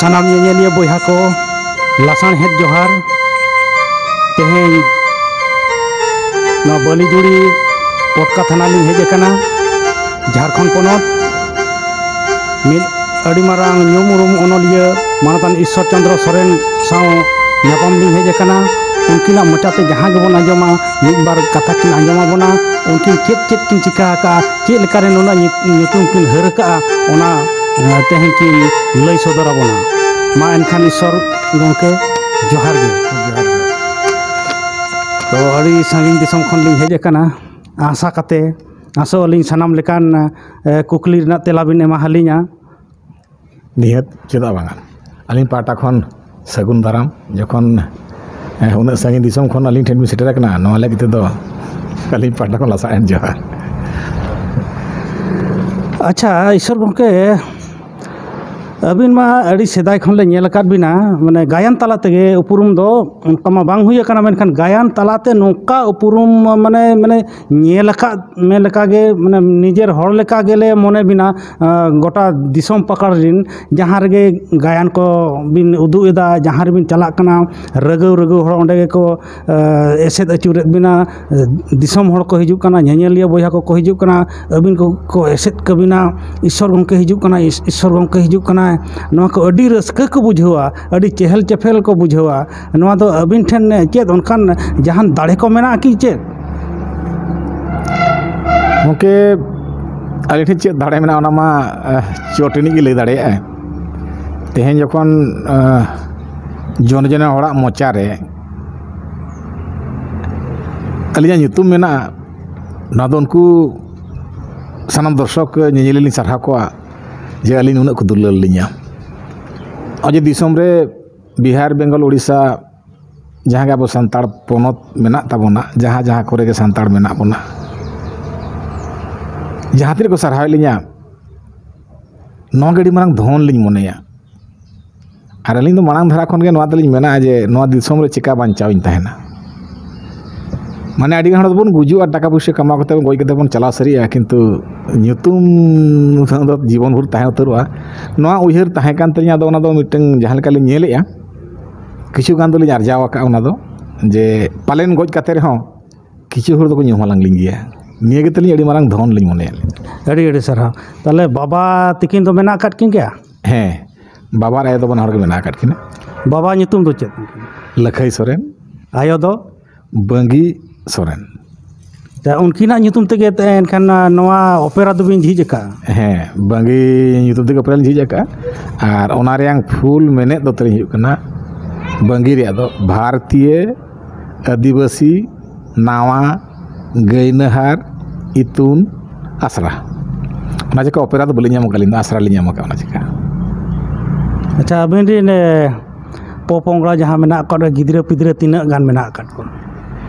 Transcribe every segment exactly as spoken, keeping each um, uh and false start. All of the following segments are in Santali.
ᱥᱟᱱᱟᱢ ᱧᱮᱧᱮᱞᱤᱭᱟᱹ ᱵᱚᱭᱦᱟ ᱠᱚ, ᱞᱟᱥᱟᱬᱦᱮᱫ ᱡᱚᱦᱟᱨ᱾ ᱛᱮᱦᱮᱧ ᱱᱚᱣᱟ ᱵᱟᱹᱞᱤᱡᱩᱲᱤ ᱯᱚᱴᱠᱟ ᱛᱷᱟᱱᱟ ᱞᱤᱧ ᱦᱮᱡ ᱟᱠᱟᱱᱟ, ᱡᱷᱟᱲᱠᱷᱚᱸᱰ ᱯᱚᱱᱚᱛ᱾ ᱢᱤᱫ ᱟᱹᱰᱤ ᱢᱟᱨᱟᱝ ᱧᱩᱢ ᱩᱨᱩᱢ ᱚᱱᱚᱞᱤᱭᱟᱹ ᱢᱟᱱᱚᱛᱟᱱ ᱤᱥᱥᱚᱨ ᱪᱚᱸᱫᱽᱨᱚ ᱥᱚᱨᱮᱱ ᱥᱟᱶ ᱧᱟᱯᱟᱢ ᱞᱤᱧ ᱦᱮᱡ ᱟᱠᱟᱱᱟ᱾ ᱩᱱᱠᱤᱱᱟᱜ ᱢᱚᱪᱟᱛᱮ ᱡᱟᱦᱟᱸ ᱜᱮᱵᱚᱱ ᱟᱸᱡᱚᱢᱟ, ᱢᱤᱫ ᱵᱟᱨ ᱠᱟᱛᱷᱟ ᱠᱤᱱ ᱟᱸᱡᱚᱢ ᱟᱵᱚᱱᱟ᱾ ᱩᱱᱠᱤᱱ ᱪᱮᱫ ᱪᱮᱫ ᱠᱤᱱ ᱪᱤᱠᱟ ᱟᱠᱟᱫᱼᱟ, ᱪᱮᱫ ᱞᱮᱠᱟᱨᱮ ᱱᱩᱱᱟᱹᱜ ᱧᱩ-, ᱧᱩᱛᱩᱢ ᱠᱤᱱ ᱦᱟᱹᱨ ᱟᱠᱟᱫᱼᱟ, ᱚᱱᱟ, ᱮ, ᱛᱮᱦᱮᱧ ᱠᱤᱱ ᱞᱟᱹᱭ ᱥᱚᱫᱚᱨ ᱟᱵᱚᱱᱟ᱾ ᱢᱟ ᱮᱱᱠᱷᱟᱱ ᱤᱥᱥᱚᱨ ᱜᱚᱢᱠᱮ, ᱡᱚᱦᱟᱨ ᱜᱮ᱾ ᱡᱚᱦᱟᱨ ᱜᱮ᱾ ᱛᱚ, ᱟᱹᱰᱤ ᱥᱟᱺᱜᱤᱧ ᱫᱤᱥᱚᱢ ᱠᱷᱚᱱ ᱞᱤᱧ ᱦᱮᱡ ᱟᱠᱟᱱᱟ, ᱟᱥᱟ ᱠᱟᱛᱮ, ᱟᱥᱚᱜ ᱟᱹᱞᱤᱧ ᱥᱟᱱᱟᱢ ᱞᱮᱠᱟᱱ, ᱮ, ᱠᱩᱠᱞᱤ ᱨᱮᱱᱟᱜ ᱛᱮᱞᱟ ᱵᱤᱱ ᱮᱢᱟ ᱟᱹᱞᱤᱧᱟ᱾ ᱱᱤᱦᱟᱹᱛ, ᱪᱮᱫᱟᱜ ᱵᱟᱝᱟ? ᱟᱹᱞᱤᱧ ᱯᱟᱦᱴᱟ ᱠᱷᱚᱱ ᱥᱟᱹᱜᱩᱱ ᱫᱟᱨᱟᱢ᱾ ᱡᱚᱠᱷᱚᱱ, ᱮ, ᱩᱱᱟᱹᱜ ᱥᱟᱺᱜᱤᱧ ᱫᱤᱥᱚᱢ ᱠᱷᱚᱱ ᱟᱹᱞᱤᱧ ᱴᱷᱮᱱ ᱵᱤᱱ ᱥᱮᱴᱮᱨ ᱟᱠᱟᱱᱟ, ᱱᱚᱣᱟ ᱞᱟᱹᱜᱤᱫ ᱛᱮᱫᱚ ᱟᱹᱞᱤᱧ ᱯᱟᱦᱴᱟ ᱠᱷᱚᱱ ᱞᱟᱥᱟᱲᱦᱮᱫ ᱡᱚᱦᱟᱨ᱾ ᱟᱪᱪᱷᱟ, ᱤᱥᱥᱚᱨ ᱜᱚᱢᱠᱮ, ᱟᱹᱵᱤᱱ ᱢᱟ ᱟᱹᱰᱤ ᱥᱮᱫᱟᱭ ᱠᱷᱚᱱ ᱞᱮ ᱧᱮᱞ ᱟᱠᱟᱫ ᱵᱤᱱᱟ, ᱢᱟᱱᱮ, ᱜᱟᱭᱟᱱ ᱛᱟᱞᱟ ᱛᱮᱜᱮ ᱩᱯᱨᱩᱢ ᱫᱚ ᱚᱱᱠᱟ ᱢᱟ ᱵᱟᱝ ᱦᱩᱭ ᱟᱠᱟᱱᱟ, ᱢᱮᱱᱠᱷᱟᱱ ᱜᱟᱭᱟᱱ ᱛᱟᱞᱟᱛᱮ ᱱᱚᱝᱠᱟ ᱩᱯᱨᱩᱢ, ᱢᱟᱱᱮ, ᱢᱟᱱᱮ, ᱧᱮᱞ ᱟᱠᱟᱫ ᱢᱮ ᱞᱮᱠᱟᱜᱮ, ᱢᱟᱱᱮ, ᱱᱤᱡᱮᱨ ᱦᱚᱲ ᱞᱮᱠᱟ ᱜᱮᱞᱮ ᱢᱚᱱᱮ ᱵᱤᱱᱟ᱾ ᱟᱸ, ᱜᱚᱴᱟ ᱫᱤᱥᱚᱢ ᱯᱟᱠᱟᱲ ᱨᱤᱱ ᱡᱟᱦᱟᱸ ᱨᱮᱜᱮ ᱜᱟᱭᱟᱱ ᱠᱚ ᱵᱤᱱ ᱩᱫᱩᱜ ᱮᱫᱟ, ᱡᱟᱦᱟᱸ ᱨᱮᱵᱤᱱ ᱪᱟᱞᱟᱜ ᱠᱟᱱᱟ, ᱨᱟᱹᱜᱟᱹᱣ ᱨᱟᱹᱜᱟᱹᱣ ᱦᱚᱲ ᱚᱸᱰᱮ ᱜᱮᱠᱚ, ᱟᱸ, ᱮᱥᱮᱫ ᱟᱹᱪᱩᱨᱮᱫ ᱵᱤᱱᱟ᱾ ᱫᱤᱥᱚᱢ ᱦᱚᱲ ᱠᱚ ᱦᱤᱡᱩᱜ ᱠᱟᱱᱟ, ᱧᱮᱧᱮᱞᱤᱭᱟᱹ ᱵᱚᱭᱦᱟ ᱠᱚᱠᱚ ᱦᱤᱡᱩᱜ ᱠᱟᱱᱟ, ᱟᱹᱵᱤᱱ ᱠᱚ, ᱠᱚ ᱮᱥᱮᱫ ᱠᱟᱹᱵᱤᱱᱟ, "ᱤᱥᱥᱚᱨ ᱜᱚᱢᱠᱮ ᱦᱤᱡᱩᱜ ᱠᱟᱱᱟᱭ, ᱤᱥ-, ᱤᱥᱥᱚᱨ ᱜᱚᱢᱠᱮ ᱦᱤᱡᱩᱜ ᱠᱟᱱᱟᱭ", ᱱᱚᱣᱟ ᱠᱚ ᱟᱹᱰᱤ ᱨᱟᱹᱥᱠᱟᱹ ᱠᱚ ᱵᱩᱡᱷᱟᱹᱣᱟ, ᱟᱹᱰᱤ ᱪᱮᱦᱮᱞ ᱪᱮᱯᱷᱮᱞ ᱠᱚ ᱵᱩᱡᱷᱟᱹᱣᱟ᱾ ᱱᱚᱣᱟ ᱫᱚ ᱟᱹᱵᱤᱱ ᱴᱷᱮᱱ ᱪᱮᱫ ᱚᱱᱠᱟᱱ ᱡᱟᱦᱟᱱ ᱫᱟᱲᱮ ᱠᱚ ᱢᱮᱱᱟᱜᱼᱟ ᱠᱤ ᱪᱮᱫ? ᱜᱚᱢᱠᱮ, ᱟᱹᱞᱤᱧ ᱴᱷᱮᱱ ᱪᱮᱫ ᱫᱟᱲᱮ ᱢᱮᱱᱟᱜᱼᱟ, ᱚᱱᱟ ᱢᱟ, ᱮ, ᱪᱚᱴ ᱨᱤᱱᱤᱡ ᱜᱮ ᱞᱟᱹᱭ ᱫᱟᱲᱮᱭᱟᱜᱼᱟᱭ᱾ ᱛᱮᱦᱮᱧ ᱡᱚᱠᱷᱚᱱ, ᱮ, ᱡᱚᱱ ᱡᱚᱱ ᱦᱚᱲᱟᱜ ᱢᱚᱪᱟ ᱨᱮ ᱟᱹᱞᱤᱧᱟᱜ ᱧᱩᱛᱩᱢ ᱢᱮᱱᱟᱜᱼᱟ, ᱱᱚᱣᱟ ᱫᱚ ᱩᱱᱠᱩ ᱥᱟᱱᱟᱢ ᱫᱚᱨᱥᱚᱠ ᱧᱮᱧᱮᱞᱤᱭᱟᱹ ᱞᱤᱧ ᱥᱟᱨᱦᱟᱣ ᱠᱚᱣᱟ ᱡᱮ ᱟᱹᱞᱤᱧ ᱱᱩᱱᱟᱹᱜ ᱠᱚ ᱫᱩᱞᱟᱹᱲ ᱞᱤᱧᱟ᱾ ᱱᱚᱜᱼᱚᱭ ᱡᱮ ᱫᱤᱥᱚᱢ ᱨᱮ ᱵᱤᱦᱟᱨ, ᱵᱮᱝᱜᱚᱞ, ᱩᱲᱤᱥᱥᱟ, ᱡᱟᱦᱟᱸ ᱜᱮ ᱟᱵᱚ ᱥᱟᱱᱛᱟᱲ ᱯᱚᱱᱚᱛ ᱢᱮᱱᱟᱜ ᱛᱟᱵᱚᱱᱟ, ᱡᱟᱦᱟᱸ ᱡᱟᱦᱟᱸ ᱠᱚᱨᱮ ᱜᱮ ᱥᱟᱱᱛᱟᱲ ᱢᱮᱱᱟᱜ ᱵᱚᱱᱟ, ᱡᱟᱦᱟᱸ ᱛᱤᱱᱟᱹᱜ ᱠᱚ ᱥᱟᱨᱦᱟᱣᱮᱫ ᱞᱤᱧᱟ, ᱱᱚᱣᱟ ᱜᱮ ᱟᱹᱰᱤ ᱢᱟᱨᱟᱝ ᱫᱷᱚᱱ ᱞᱤᱧ ᱢᱚᱱᱮᱭᱟ᱾ ᱟᱨ ᱟᱹᱞᱤᱧ ᱫᱚ ᱢᱟᱲᱟᱝ ᱫᱷᱟᱨᱟ ᱠᱷᱚᱱ ᱜᱮ ᱱᱚᱣᱟ ᱫᱚᱞᱤᱧ ᱢᱮᱱᱟ ᱡᱮ ᱱᱚᱣᱟ ᱫᱤᱥᱚᱢ ᱨᱮ ᱪᱮᱠᱟ ᱵᱟᱧᱪᱟᱣ ᱤᱧ ᱛᱟᱦᱮᱱᱟ᱾ ᱢᱟᱱᱮ ᱟᱹᱰᱤ ᱜᱟᱱ ᱦᱚᱲ ᱫᱚᱵᱚᱱ ᱜᱩᱡᱩᱜᱼᱟ, ᱴᱟᱠᱟ ᱯᱩᱭᱥᱟᱹ ᱠᱟᱢᱟᱣ ᱠᱟᱛᱮ ᱵᱚᱱ ᱜᱚᱡ ᱠᱟᱛᱮ ᱵᱚᱱ ᱪᱟᱞᱟᱣ ᱥᱟᱹᱨᱤᱜᱼᱟ, ᱠᱤᱱᱛᱩ ᱧᱩᱛᱩᱢ ᱫᱚ ᱡᱤᱵᱚᱱ ᱵᱷᱳᱨ ᱛᱟᱦᱮᱸ ᱩᱛᱟᱹᱨᱚᱜᱼᱟ᱾ ᱱᱚᱣᱟ ᱩᱭᱦᱟᱹᱨ ᱛᱟᱦᱮᱸ ᱠᱟᱱ ᱛᱟᱹᱞᱤᱧᱟ, ᱟᱫᱚ ᱚᱱᱟ ᱫᱚ ᱢᱤᱫᱴᱟᱝ ᱡᱟᱦᱟᱸ ᱞᱮᱠᱟ ᱞᱤᱧ ᱧᱮᱞᱮᱜᱼᱟ, ᱠᱤᱪᱷᱩ ᱜᱟᱱ ᱫᱚᱞᱤᱧ ᱟᱨᱡᱟᱣ ᱟᱠᱟᱫᱼᱟ ᱚᱱᱟ ᱫᱚ, ᱡᱮ ᱯᱟᱞᱮᱱ ᱜᱚᱡ ᱠᱟᱛᱮ ᱨᱮᱦᱚᱸ ᱠᱤᱪᱷᱩ ᱦᱚᱲ ᱫᱚᱠᱚ ᱧᱩᱢ ᱦᱟᱞᱟᱝ ᱞᱤᱧ ᱜᱮᱭᱟ᱾ ᱱᱤᱭᱟᱹ ᱜᱮ ᱛᱟᱹᱞᱤᱧ ᱟᱹᱰᱤ ᱢᱟᱨᱟᱝ ᱫᱷᱚᱱ ᱞᱤᱧ ᱢᱚᱱᱮᱭᱟ᱾ ᱟᱹᱰᱤ ᱟᱹᱰᱤ ᱥᱟᱨᱦᱟᱣ᱾ ᱛᱟᱦᱚᱞᱮ ᱵᱟᱵᱟ ᱛᱤᱠᱤᱱ ᱫᱚ ᱢᱮᱱᱟᱜ ᱟᱠᱟᱫ ᱠᱤᱱ ᱜᱮᱭᱟ? ᱦᱮᱸ, ᱵᱟᱵᱟ ᱟᱨ ᱟᱭᱳ ᱫᱚ ᱵᱟᱱᱟ ᱦᱚᱲ ᱜᱮ ᱢᱮᱱᱟᱜ ᱟᱠᱟᱫ ᱠᱤᱱᱟ᱾ ᱵᱟᱵᱟ ᱧᱩᱛᱩᱢ ᱫᱚ ᱪᱮᱫ? ᱞᱟᱹᱠᱷᱟᱹᱭ ᱥᱚᱨᱮᱱ᱾ ᱟᱭᱳ ᱫᱚ? ᱵᱟᱹᱝᱜᱤ ᱥᱚᱨᱮᱱ᱾ ᱟᱪᱪᱷᱟ, ᱩᱱᱠᱤᱱᱟᱜ ᱧᱩᱛᱩᱢ ᱛᱮᱜᱮ ᱛᱮ ᱮᱱᱠᱷᱟᱱ, ᱟ, ᱱᱚᱣᱟ ᱚᱯᱮᱨᱟ ᱫᱚᱵᱤᱱ ᱡᱷᱤᱡ ᱟᱠᱟᱫᱼᱟ? ᱦᱮᱸ, ᱵᱟᱹᱝᱜᱤ ᱧᱩᱛᱩᱢ ᱛᱮᱜᱮ ᱚᱯᱮᱨᱟ ᱞᱤᱧ ᱡᱷᱤᱡ ᱟᱠᱟᱫᱼᱟ᱾ ᱟᱨ ᱚᱱᱟ ᱨᱮᱭᱟᱝ ᱯᱷᱩᱞ ᱢᱮᱱᱮᱫ ᱫᱚ ᱛᱟᱹᱞᱤᱧ ᱦᱩᱭᱩᱜ ᱠᱟᱱᱟ, ᱵᱟᱹᱝᱜᱤ ᱨᱮᱭᱟᱜ ᱫᱚ ᱵᱷᱟᱨᱚᱛᱤᱭᱚ ᱟᱹᱫᱤᱵᱟᱹᱥᱤ ᱱᱟᱣᱟ ᱜᱟᱹᱭᱱᱟᱹᱦᱟᱨ ᱤᱛᱩᱱ ᱟᱥᱲᱟ᱾ ᱚᱱᱟ ᱪᱤᱠᱟ ᱚᱯᱮᱨᱟ ᱫᱚ ᱵᱟᱹᱞᱤᱧ ᱧᱟᱢ ᱟᱠᱟᱫ, ᱟᱹᱞᱤᱧ ᱫᱚ ᱟᱥᱲᱟ ᱞᱤᱧ ᱧᱟᱢ ᱟᱠᱟᱫ, ᱚᱱᱟ ᱪᱤᱠᱟ᱾ ᱟᱪᱪᱷᱟ, ᱟᱵᱤᱱ ᱨᱮᱱ, ᱮ, ᱯᱚᱯᱚᱝᱲᱟ ᱡᱟᱦᱟᱸ ᱢᱮᱱᱟᱜ ᱟᱠᱟᱫ ᱠᱚᱣᱟ, ᱜᱤᱫᱽᱨᱟᱹ ᱯᱤᱫᱽᱨᱟᱹ ᱛᱤᱱᱟᱹᱜ ᱜᱟᱱ ᱢᱮᱱᱟᱜ ᱟᱠᱟᱫ ᱠᱚᱣᱟ?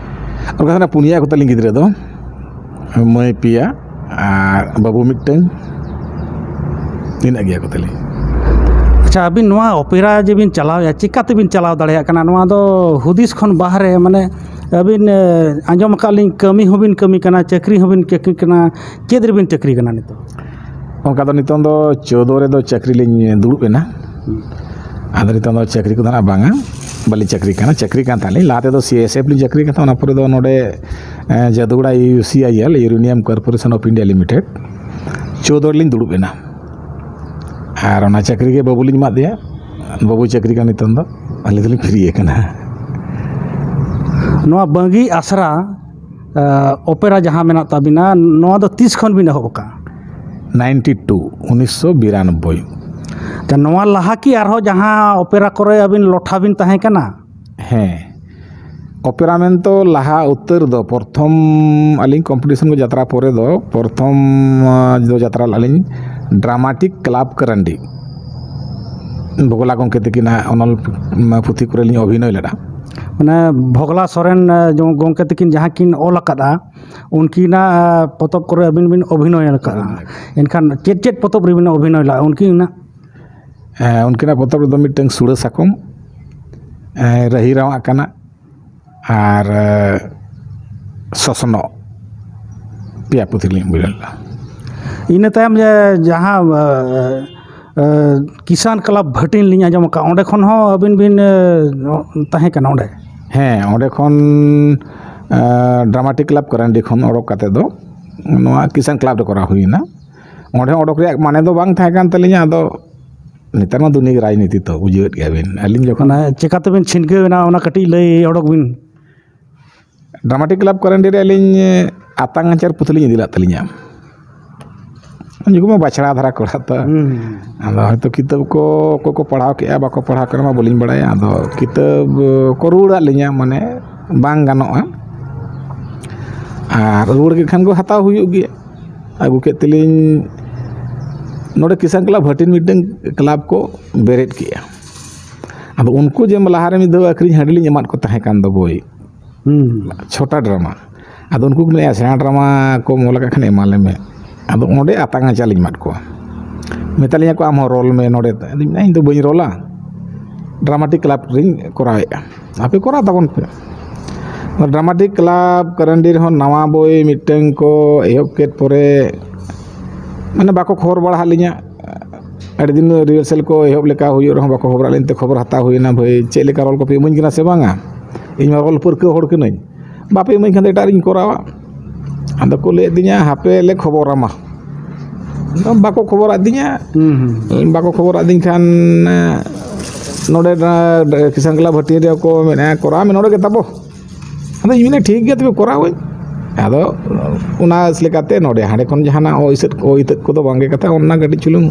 ᱚᱱᱠᱟ ᱫᱚ ᱱᱟᱜ ᱯᱩᱱᱭᱟ ᱠᱚ ᱛᱟᱹᱞᱤᱧ ᱜᱤᱫᱽᱨᱟᱹ ᱫᱚ, ᱢᱟᱹᱭ ᱯᱮᱭᱟ ᱟᱨ ᱵᱟᱹᱵᱩ ᱢᱤᱫᱴᱟᱹᱝ, ᱤᱱᱟᱹᱜ ᱜᱮᱭᱟ ᱠᱚ ᱛᱟᱹᱞᱤᱧ᱾ ᱟᱪᱪᱷᱟ, ᱟᱹᱵᱤᱱ ᱱᱚᱣᱟ ᱚᱯᱮᱨᱟ ᱡᱮ ᱵᱤᱱ ᱪᱟᱞᱟᱣᱮᱫᱼᱟ, ᱪᱤᱠᱟ ᱛᱮᱵᱤᱱ ᱪᱟᱞᱟᱣ ᱫᱟᱲᱮᱭᱟᱜ ᱠᱟᱱᱟ? ᱱᱚᱣᱟ ᱫᱚ ᱦᱩᱫᱤᱥ ᱠᱷᱚᱱ ᱵᱟᱦᱨᱮ, ᱢᱟᱱᱮ ᱟᱹᱵᱤᱱ, ᱮ, ᱟᱸᱡᱚᱢ ᱟᱠᱟᱫ ᱞᱤᱧ ᱠᱟᱹᱢᱤ ᱦᱚᱸᱵᱤᱱ ᱠᱟᱹᱢᱤ ᱠᱟᱱᱟ, ᱪᱟᱹᱠᱨᱤ ᱦᱚᱸᱵᱤᱱ ᱪᱟᱹᱠᱨᱤ ᱠᱟᱱᱟ, ᱪᱮᱫ ᱨᱮᱵᱤᱱ ᱪᱟᱹᱠᱨᱤ ᱠᱟᱱᱟ ᱱᱤᱛᱚᱜ? ᱚᱱᱠᱟ ᱫᱚ ᱱᱤᱛᱚᱝ ᱫᱚ ᱪᱳᱫᱚ ᱨᱮᱫᱚ ᱪᱟᱹᱠᱨᱤ ᱞᱤᱧ ᱫᱩᱲᱩᱵ ᱮᱱᱟ᱾ ᱟᱫᱚ ᱱᱤᱛᱚᱝ ᱫᱚ ᱪᱟᱹᱠᱨᱤ ᱠᱚᱫᱚ ᱱᱟᱜ ᱵᱟᱝᱟ, ᱵᱟᱹᱞᱤᱧ ᱪᱟᱹᱠᱨᱤ ᱠᱟᱱᱟ᱾ ᱪᱟᱹᱠᱨᱤ ᱠᱟᱱ ᱛᱟᱦᱮᱸᱫ ᱞᱤᱧ, ᱞᱟᱦᱟ ᱛᱮᱫᱚ ᱥᱤ ᱟᱭ ᱮᱥ ᱮᱯᱷ ᱞᱤᱧ ᱪᱟᱹᱠᱨᱤ ᱠᱟᱱ ᱛᱟᱦᱮᱸᱫ, ᱚᱱᱟ ᱯᱚᱨᱮ ᱫᱚ ᱱᱚᱰᱮ, ᱮ, Jaduguda U C I L, Uranium Corporation of India Limited, ᱪᱳᱫᱚ ᱨᱮᱞᱤᱧ ᱫᱩᱲᱩᱵ ᱮᱱᱟ᱾ ᱟᱨ ᱚᱱᱟ ᱪᱟᱹᱠᱨᱤ ᱜᱮ ᱵᱟᱹᱵᱩ ᱞᱤᱧ ᱮᱢᱟᱫᱮᱭᱟ, ᱵᱟᱹᱵᱩᱭ ᱪᱟᱹᱠᱨᱤ ᱠᱟᱱᱟ ᱱᱤᱛᱚᱝ ᱫᱚ, ᱟᱹᱞᱤᱧ ᱫᱚᱞᱤᱧ ᱯᱷᱨᱤ ᱟᱠᱟᱱᱟ᱾ ᱱᱚᱣᱟ ᱵᱟᱹᱝᱜᱤ ᱟᱥᱲᱟ, ᱮ, ᱚᱯᱮᱨᱟ ᱡᱟᱦᱟᱸ ᱢᱮᱱᱟᱜ ᱛᱟᱵᱤᱱᱟ, ᱱᱚᱣᱟ ᱫᱚ ᱛᱤᱥ ᱠᱷᱚᱱ ᱵᱤᱱ ᱮᱦᱚᱵ ᱟᱠᱟᱫᱼᱟ? ᱱᱟᱭᱤᱱᱴᱤ ᱴᱩ, ᱩᱱᱤᱥᱥᱚ ᱵᱤᱨᱟᱱᱚᱵᱵᱳᱭ᱾ ᱟᱪᱪᱷᱟ, ᱱᱚᱣᱟ ᱞᱟᱦᱟ ᱠᱤ ᱟᱨᱦᱚᱸ ᱡᱟᱦᱟᱸ ᱚᱯᱮᱨᱟ ᱠᱚᱨᱮ ᱟᱹᱵᱤᱱ ᱞᱚᱴᱷᱟ ᱵᱤᱱ ᱛᱟᱦᱮᱸ ᱠᱟᱱᱟ? ᱦᱮᱸ, ᱚᱯᱮᱨᱟ ᱢᱮᱱᱛᱚ ᱞᱟᱦᱟ ᱩᱛᱟᱹᱨ ᱫᱚ ᱯᱨᱚᱛᱷᱚᱢ ᱟᱹᱞᱤᱧ ᱠᱚᱢᱯᱤᱴᱤᱥᱚᱱ ᱠᱚ ᱡᱟᱛᱨᱟ ᱯᱚᱨᱮ ᱫᱚ ᱯᱨᱚᱛᱷᱚᱢ, ᱟᱸ, ᱫᱚ ᱡᱟᱛᱨᱟ ᱞᱮᱫᱼᱟ ᱞᱤᱧ ᱰᱨᱟᱢᱟᱴᱤᱠ ᱠᱞᱟᱵᱽ ᱠᱟᱨᱟᱱᱰᱤ, ᱵᱷᱳᱜᱽᱞᱟ ᱜᱚᱢᱠᱮ ᱛᱟᱹᱠᱤᱱᱟᱜ ᱚᱱᱚᱞ ᱯᱩᱛᱷᱤ ᱠᱚᱨᱮ ᱞᱤᱧ ᱚᱵᱷᱤᱱᱚᱭ ᱞᱮᱫᱼᱟ᱾ ᱢᱟᱱᱮ ᱵᱷᱳᱜᱽᱞᱟ ᱥᱚᱨᱮᱱ, ᱮ, ᱡᱚ-, ᱜᱚᱢᱠᱮ ᱛᱟᱹᱠᱤᱱ ᱡᱟᱦᱟᱸ ᱠᱤᱱ ᱚᱞ ᱟᱠᱟᱫᱼᱟ, ᱩᱱᱠᱤᱱᱟᱜ, ᱮ, ᱯᱚᱛᱚᱵ ᱠᱚᱨᱮ ᱟᱹᱵᱤᱱ ᱵᱤᱱ ᱚᱵᱷᱤᱱᱚᱭ ᱟᱠᱟᱫᱼᱟ᱾ ᱚᱵᱷᱤᱱᱚᱭ᱾ ᱮᱱᱠᱷᱟᱱ ᱪᱮᱫ ᱪᱮᱫ ᱯᱚᱛᱚᱵ ᱨᱮᱵᱤᱱ ᱚᱵᱷᱤᱱᱚᱭ ᱞᱮᱫᱼᱟ ᱩᱱᱠᱤᱱᱟᱜ? ᱮ, ᱩᱱᱠᱤᱱᱟᱜ ᱯᱚᱛᱚᱵ ᱨᱮᱫᱚ ᱢᱤᱫᱴᱟᱝ ᱥᱩᱲᱟᱹ ᱥᱟᱠᱚᱢ, ᱮ, ᱨᱟᱹᱦᱤ ᱨᱟᱣᱟᱜ ᱠᱟᱱᱟ, ᱟᱨ, ᱮ, ᱥᱚᱥᱱᱚᱜ ᱯᱮᱭᱟ ᱯᱩᱛᱷᱤ ᱞᱤᱧ ᱵᱩᱡᱷᱟᱹᱣ ᱞᱮᱫᱟ᱾ ᱤᱱᱟᱹ ᱛᱟᱭᱚᱢ ᱡᱮ ᱡᱟᱦᱟᱸ ᱠᱤᱥᱟᱱ ᱠᱞᱟᱵᱽ ᱵᱷᱟᱹᱴᱤᱱ ᱞᱤᱧ ᱟᱸᱡᱚᱢ ᱟᱠᱟᱫ, ᱚᱸᱰᱮ ᱠᱷᱚᱱ ᱦᱚᱸ ᱟᱹᱵᱤᱱ ᱵᱤᱱ ᱛᱟᱦᱮᱸ ᱠᱟᱱᱟ ᱚᱸᱰᱮ? ᱦᱮᱸ, ᱚᱸᱰᱮ ᱠᱷᱚᱱ ᱰᱨᱟᱢᱟᱴᱤᱠ ᱠᱞᱟᱵᱽ ᱠᱚᱨᱮᱱᱰᱤ ᱠᱷᱚᱱ ᱚᱰᱚᱠ ᱠᱟᱛᱮ ᱫᱚ ᱱᱚᱣᱟ ᱠᱤᱥᱟᱱ ᱠᱞᱟᱵᱽ ᱨᱮ ᱠᱚᱨᱟᱣ ᱦᱩᱭᱱᱟ᱾ ᱚᱸᱰᱮ ᱦᱚᱸ ᱚᱰᱚᱠ ᱨᱮᱭᱟᱜ ᱢᱟᱱᱮ ᱫᱚ ᱵᱟᱝ ᱛᱟᱦᱮᱸ ᱠᱟᱱ ᱛᱟᱹᱞᱤᱧᱟ᱾ ᱟᱫᱚ ᱱᱮᱛᱟᱨ ᱢᱟ ᱫᱩᱱᱤᱭᱟᱹ ᱨᱟᱡᱽᱱᱤᱛᱤ ᱛᱚ, ᱵᱩᱡᱷᱟᱹᱣᱮᱫ ᱜᱮᱭᱟ ᱵᱤᱱ᱾ ᱟᱹᱞᱤᱧ ᱡᱚᱠᱷᱚᱱ ᱚᱱᱟ ᱪᱮᱠᱟᱛᱮᱵᱤᱱ ᱪᱷᱤᱱᱜᱟᱹᱣ ᱮᱱᱟ, ᱚᱱᱟ ᱠᱟᱹᱴᱤᱡ ᱞᱟᱹᱭ ᱚᱰᱚᱠ ᱵᱤᱱ᱾ ᱰᱨᱟᱢᱟᱴᱤᱠ ᱠᱞᱟᱵᱽ ᱠᱚᱨᱮ ᱟᱹᱞᱤᱧ ᱟᱛᱟᱝ ᱟᱧᱪᱟᱨ ᱯᱩᱛᱷᱤ ᱞᱤᱧ ᱤᱫᱤ ᱞᱮᱫ ᱛᱟᱹᱞᱤᱧᱟ᱾ ᱩᱱ ᱡᱚᱠᱷᱚᱱ ᱢᱟ ᱵᱟᱪᱷᱲᱟ ᱫᱷᱟᱨᱟ ᱠᱚᱲᱟ ᱛᱚ᱾ ᱦᱩᱸ᱾ ᱟᱫᱚ ᱦᱚᱭᱛᱳ ᱠᱤᱛᱟᱹᱵ ᱠᱚ ᱚᱠᱚᱭ ᱠᱚ ᱯᱟᱲᱦᱟᱣ ᱠᱮᱜᱼᱟ, ᱵᱟᱠᱚ ᱯᱟᱲᱦᱟᱣ ᱠᱟᱱᱟ ᱢᱟ ᱵᱟᱹᱞᱤᱧ ᱵᱟᱲᱟᱭᱟ᱾ ᱟᱫᱚ ᱠᱤᱛᱟᱹᱵ ᱠᱚ ᱨᱩᱣᱟᱹᱲᱟᱫ ᱞᱤᱧᱟ, ᱢᱟᱱᱮ ᱵᱟᱝ ᱜᱟᱱᱚᱜᱼᱟ᱾ ᱟᱨ ᱨᱩᱣᱟᱹᱲ ᱠᱮᱫ ᱠᱷᱟᱱ ᱠᱚ ᱦᱟᱛᱟᱣ ᱦᱩᱭᱩᱜ ᱜᱮᱭᱟ᱾ ᱟᱹᱜᱩ ᱠᱮᱫ ᱛᱮᱞᱤᱧ ᱱᱚᱰᱮ ᱠᱤᱥᱟᱱ ᱠᱞᱟᱵᱽ ᱵᱷᱟᱹᱴᱤᱱ ᱢᱤᱫᱴᱟᱝ ᱠᱞᱟᱵᱽ ᱠᱚ ᱵᱮᱨᱮᱫ ᱠᱮᱜᱼᱟ᱾ ᱟᱫᱚ ᱩᱱᱠᱩ ᱡᱮ ᱞᱟᱦᱟᱨᱮ ᱢᱤᱫ ᱫᱷᱟᱣ ᱟᱹᱠᱷᱨᱤᱧ ᱦᱟᱺᱰᱤ ᱞᱤᱧ ᱮᱢᱟᱫ ᱠᱚ ᱛᱟᱦᱮᱸ ᱠᱟᱱ ᱫᱚ ᱵᱳᱭ, ᱦᱩᱸ᱾ ᱪᱷᱚᱴᱟ ᱰᱨᱟᱢᱟ᱾ ᱟᱫᱚ ᱩᱱᱠᱩ ᱠᱚ ᱢᱮᱱᱮᱫᱼᱟ, "ᱥᱮᱬᱟ ᱰᱨᱟᱢᱟ ᱠᱚᱢ ᱚᱞ ᱟᱠᱟᱫ ᱠᱷᱟᱱ ᱮᱢᱟᱞᱮ ᱢᱮ᱾" ᱟᱫᱚ ᱚᱸᱰᱮ ᱟᱛᱟᱝ ᱟᱪᱟ ᱞᱤᱧ ᱮᱢᱟᱫ ᱠᱚᱣᱟ᱾ ᱢᱮᱛᱟᱞᱤᱧᱟ ᱠᱚ, "ᱟᱢ ᱦᱚᱸ ᱨᱚᱞ ᱢᱮ ᱱᱚᱰᱮ᱾" ᱟᱫᱚᱧ ᱢᱮᱱᱟ, "ᱤᱧ ᱫᱚ ᱵᱟᱹᱧ ᱨᱚᱞᱟ, ᱰᱨᱟᱢᱟᱴᱤᱠ ᱠᱞᱟᱵᱽ ᱨᱤᱧ ᱠᱚᱨᱟᱣᱮᱫᱼᱟ, ᱟᱯᱮ ᱠᱚᱨᱟᱣ ᱛᱟᱵᱚᱱ ᱯᱮ᱾" ᱰᱨᱟᱢᱟᱴᱤᱠ ᱠᱞᱟᱵᱽ ᱠᱟᱨᱟᱱᱰᱤ ᱨᱮᱦᱚᱸ ᱱᱟᱣᱟ ᱵᱳᱭ ᱢᱤᱫᱴᱟᱝ ᱠᱚ ᱮᱦᱚᱵ ᱠᱮᱫ ᱯᱚᱨᱮ, ᱢᱟᱱᱮ ᱵᱟᱠᱚ ᱠᱷᱚᱵᱚᱨ ᱵᱟᱲᱟ ᱟᱫ ᱞᱤᱧᱟ᱾ ᱟᱹᱰᱤ ᱫᱤᱱ ᱨᱤᱦᱟᱨᱥᱮᱞ ᱠᱚ ᱮᱦᱚᱵ ᱞᱮᱠᱟ ᱦᱩᱭᱩᱜ ᱨᱮᱦᱚᱸ ᱵᱟᱠᱚ ᱠᱷᱚᱵᱚᱨᱟᱜ ᱞᱤᱧ ᱛᱮ ᱠᱷᱚᱵᱚᱨ ᱦᱟᱛᱟᱣ ᱦᱩᱭᱱᱟ, "ᱵᱷᱟᱹᱭ, ᱪᱮᱫ ᱞᱮᱠᱟ ᱨᱚᱞ ᱠᱚᱯᱮ ᱤᱢᱟᱹᱧ ᱠᱟᱱᱟ ᱥᱮ ᱵᱟᱝᱟ? ᱤᱧ ᱢᱟ ᱨᱚᱞ ᱯᱟᱹᱨᱠᱟᱹᱣ ᱦᱚᱲ ᱠᱟᱹᱱᱟᱹᱧ, ᱵᱟᱯᱮ ᱤᱢᱟᱹᱧ ᱠᱷᱟᱱ ᱫᱚ ᱮᱴᱟᱜ ᱨᱤᱧ ᱠᱚᱨᱟᱣᱟ᱾" ᱟᱫᱚ ᱠᱚ ᱞᱟᱹᱭ ᱟᱹᱫᱤᱧᱟ, "ᱦᱟᱯᱮ ᱞᱮ ᱠᱷᱚᱵᱚᱨᱟᱢᱟ᱾" ᱟᱫᱚ ᱵᱟᱠᱚ ᱠᱷᱚᱵᱚᱨ ᱟᱹᱫᱤᱧᱟ᱾ ᱦᱩᱸ, ᱦᱩᱸ᱾ ᱵᱟᱠᱚ ᱠᱷᱚᱵᱚᱨ ᱟᱹᱫᱤᱧ ᱠᱷᱟᱱ, ᱱᱚᱰᱮ ᱠᱤᱥᱟᱱ ᱠᱞᱟᱵᱽ ᱦᱟᱹᱴᱤᱧ ᱨᱮ ᱠᱚ ᱢᱮᱱᱟ, "ᱠᱚᱨᱟᱣ ᱢᱮ ᱱᱚᱰᱮ ᱜᱮ ᱛᱟᱵᱚ᱾" ᱟᱫᱚ ᱤᱧ ᱢᱮᱱᱟ, "ᱴᱷᱤᱠ ᱜᱮᱭᱟ, ᱛᱚᱵᱮ ᱠᱚᱨᱟᱣᱟᱹᱧ᱾" ᱟᱫᱚ ᱚᱱᱟ ᱞᱮᱠᱟᱛᱮ ᱱᱚᱰᱮ ᱦᱟᱸᱰᱮ ᱠᱷᱚᱱ ᱡᱟᱦᱟᱱᱟᱜ ᱚ ᱤᱥᱟᱹᱫ ᱠᱚ, ᱤᱛᱟᱹᱫ ᱠᱚᱫᱚ ᱵᱟᱝᱜᱮ ᱠᱟᱛᱷᱟ, ᱚᱱᱟ ᱠᱟᱹᱴᱤᱡ ᱪᱩᱞᱩᱝ,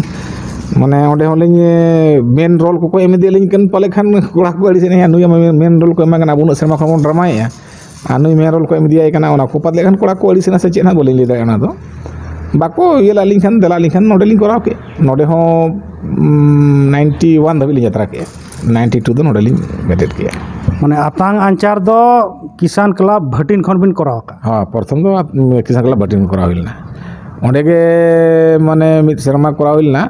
ᱢᱟᱱᱮ, ᱚᱸᱰᱮ ᱦᱚᱸᱞᱤᱧ, ᱮ, ᱢᱮᱱ ᱨᱳᱞ ᱠᱚᱠᱚ ᱮᱢ ᱤᱫᱤᱭᱟᱞᱤᱧ ᱠᱟᱱ ᱯᱟᱞᱮ ᱠᱷᱟᱱ ᱠᱚᱲᱟ ᱠᱚ ᱟᱹᱲᱤᱥ ᱮᱱᱟ, "ᱱᱩᱭ ᱢᱟ ᱢᱮᱱ ᱨᱳᱞ ᱠᱚ ᱮᱢᱟᱭ ᱠᱟᱱᱟ, ᱟᱵᱚ ᱩᱱᱟᱹᱜ ᱥᱮᱨᱢᱟ ᱠᱷᱚᱱ ᱵᱚᱱ ᱰᱨᱟᱢᱟᱭᱮᱫᱼᱟ, ᱟᱨ ᱱᱩᱭ ᱢᱮᱱ ᱨᱳᱞ ᱠᱚ ᱮᱢ ᱤᱫᱤᱭᱟᱭ ᱠᱟᱱᱟ", ᱚᱱᱟ ᱠᱚ ᱯᱟᱞᱮ ᱠᱷᱟᱱ ᱠᱚᱲᱟ ᱠᱚ ᱟᱹᱲᱤᱥ ᱮᱱᱟ ᱥᱮ ᱪᱮᱫ ᱦᱟᱸᱜ, ᱵᱟᱹᱞᱤᱧ ᱞᱟᱹᱭ ᱫᱟᱲᱮᱭᱟᱜᱼᱟ ᱚᱱᱟ ᱫᱚ᱾ ᱵᱟᱠᱚ ᱤᱭᱟᱹ ᱞᱮᱫ ᱞᱤᱧ ᱠᱷᱟᱱ, ᱫᱮᱞᱟ ᱞᱤᱧ ᱠᱷᱟᱱ ᱱᱚᱸᱰᱮ ᱞᱤᱧ ᱠᱚᱨᱟᱣ ᱠᱮᱫ᱾ ᱱᱚᱸᱰᱮ ᱦᱚᱸ, ᱩᱢ, ᱱᱟᱭᱤᱱᱴᱤ ᱳᱣᱟᱱ ᱫᱷᱟᱹᱵᱤᱡ ᱞᱤᱧ ᱡᱟᱛᱨᱟ ᱠᱮᱫᱼᱟ᱾ ᱱᱟᱭᱤᱱᱴᱤ ᱴᱩ ᱫᱚ ᱱᱚᱸᱰᱮ ᱞᱤᱧ ᱵᱮᱨᱮᱫ ᱠᱮᱫᱼᱟ᱾ ᱢᱟᱱᱮ ᱟᱛᱟᱝ ᱟᱧᱪᱟᱨ ᱫᱚ ᱠᱤᱥᱟᱱ ᱠᱞᱟᱵᱽ ᱵᱷᱟᱹᱴᱤᱱ ᱠᱷᱚᱱ ᱵᱤᱱ ᱠᱚᱨᱟᱣ ᱟᱠᱟᱫ? ᱦᱚᱸ, ᱯᱨᱚᱛᱷᱚᱢ ᱫᱚ ᱠᱤᱥᱟᱱ ᱠᱞᱟᱵᱽ ᱵᱷᱟᱹᱴᱤᱱ ᱠᱚᱨᱟᱣ ᱦᱩᱭ ᱞᱮᱱᱟ᱾ ᱚᱸᱰᱮ ᱜᱮ ᱢᱟᱱᱮ ᱢᱤᱫ ᱥᱮᱨᱢᱟ ᱠᱚᱨᱟᱣ ᱦᱩᱭ ᱞᱮᱱᱟ᱾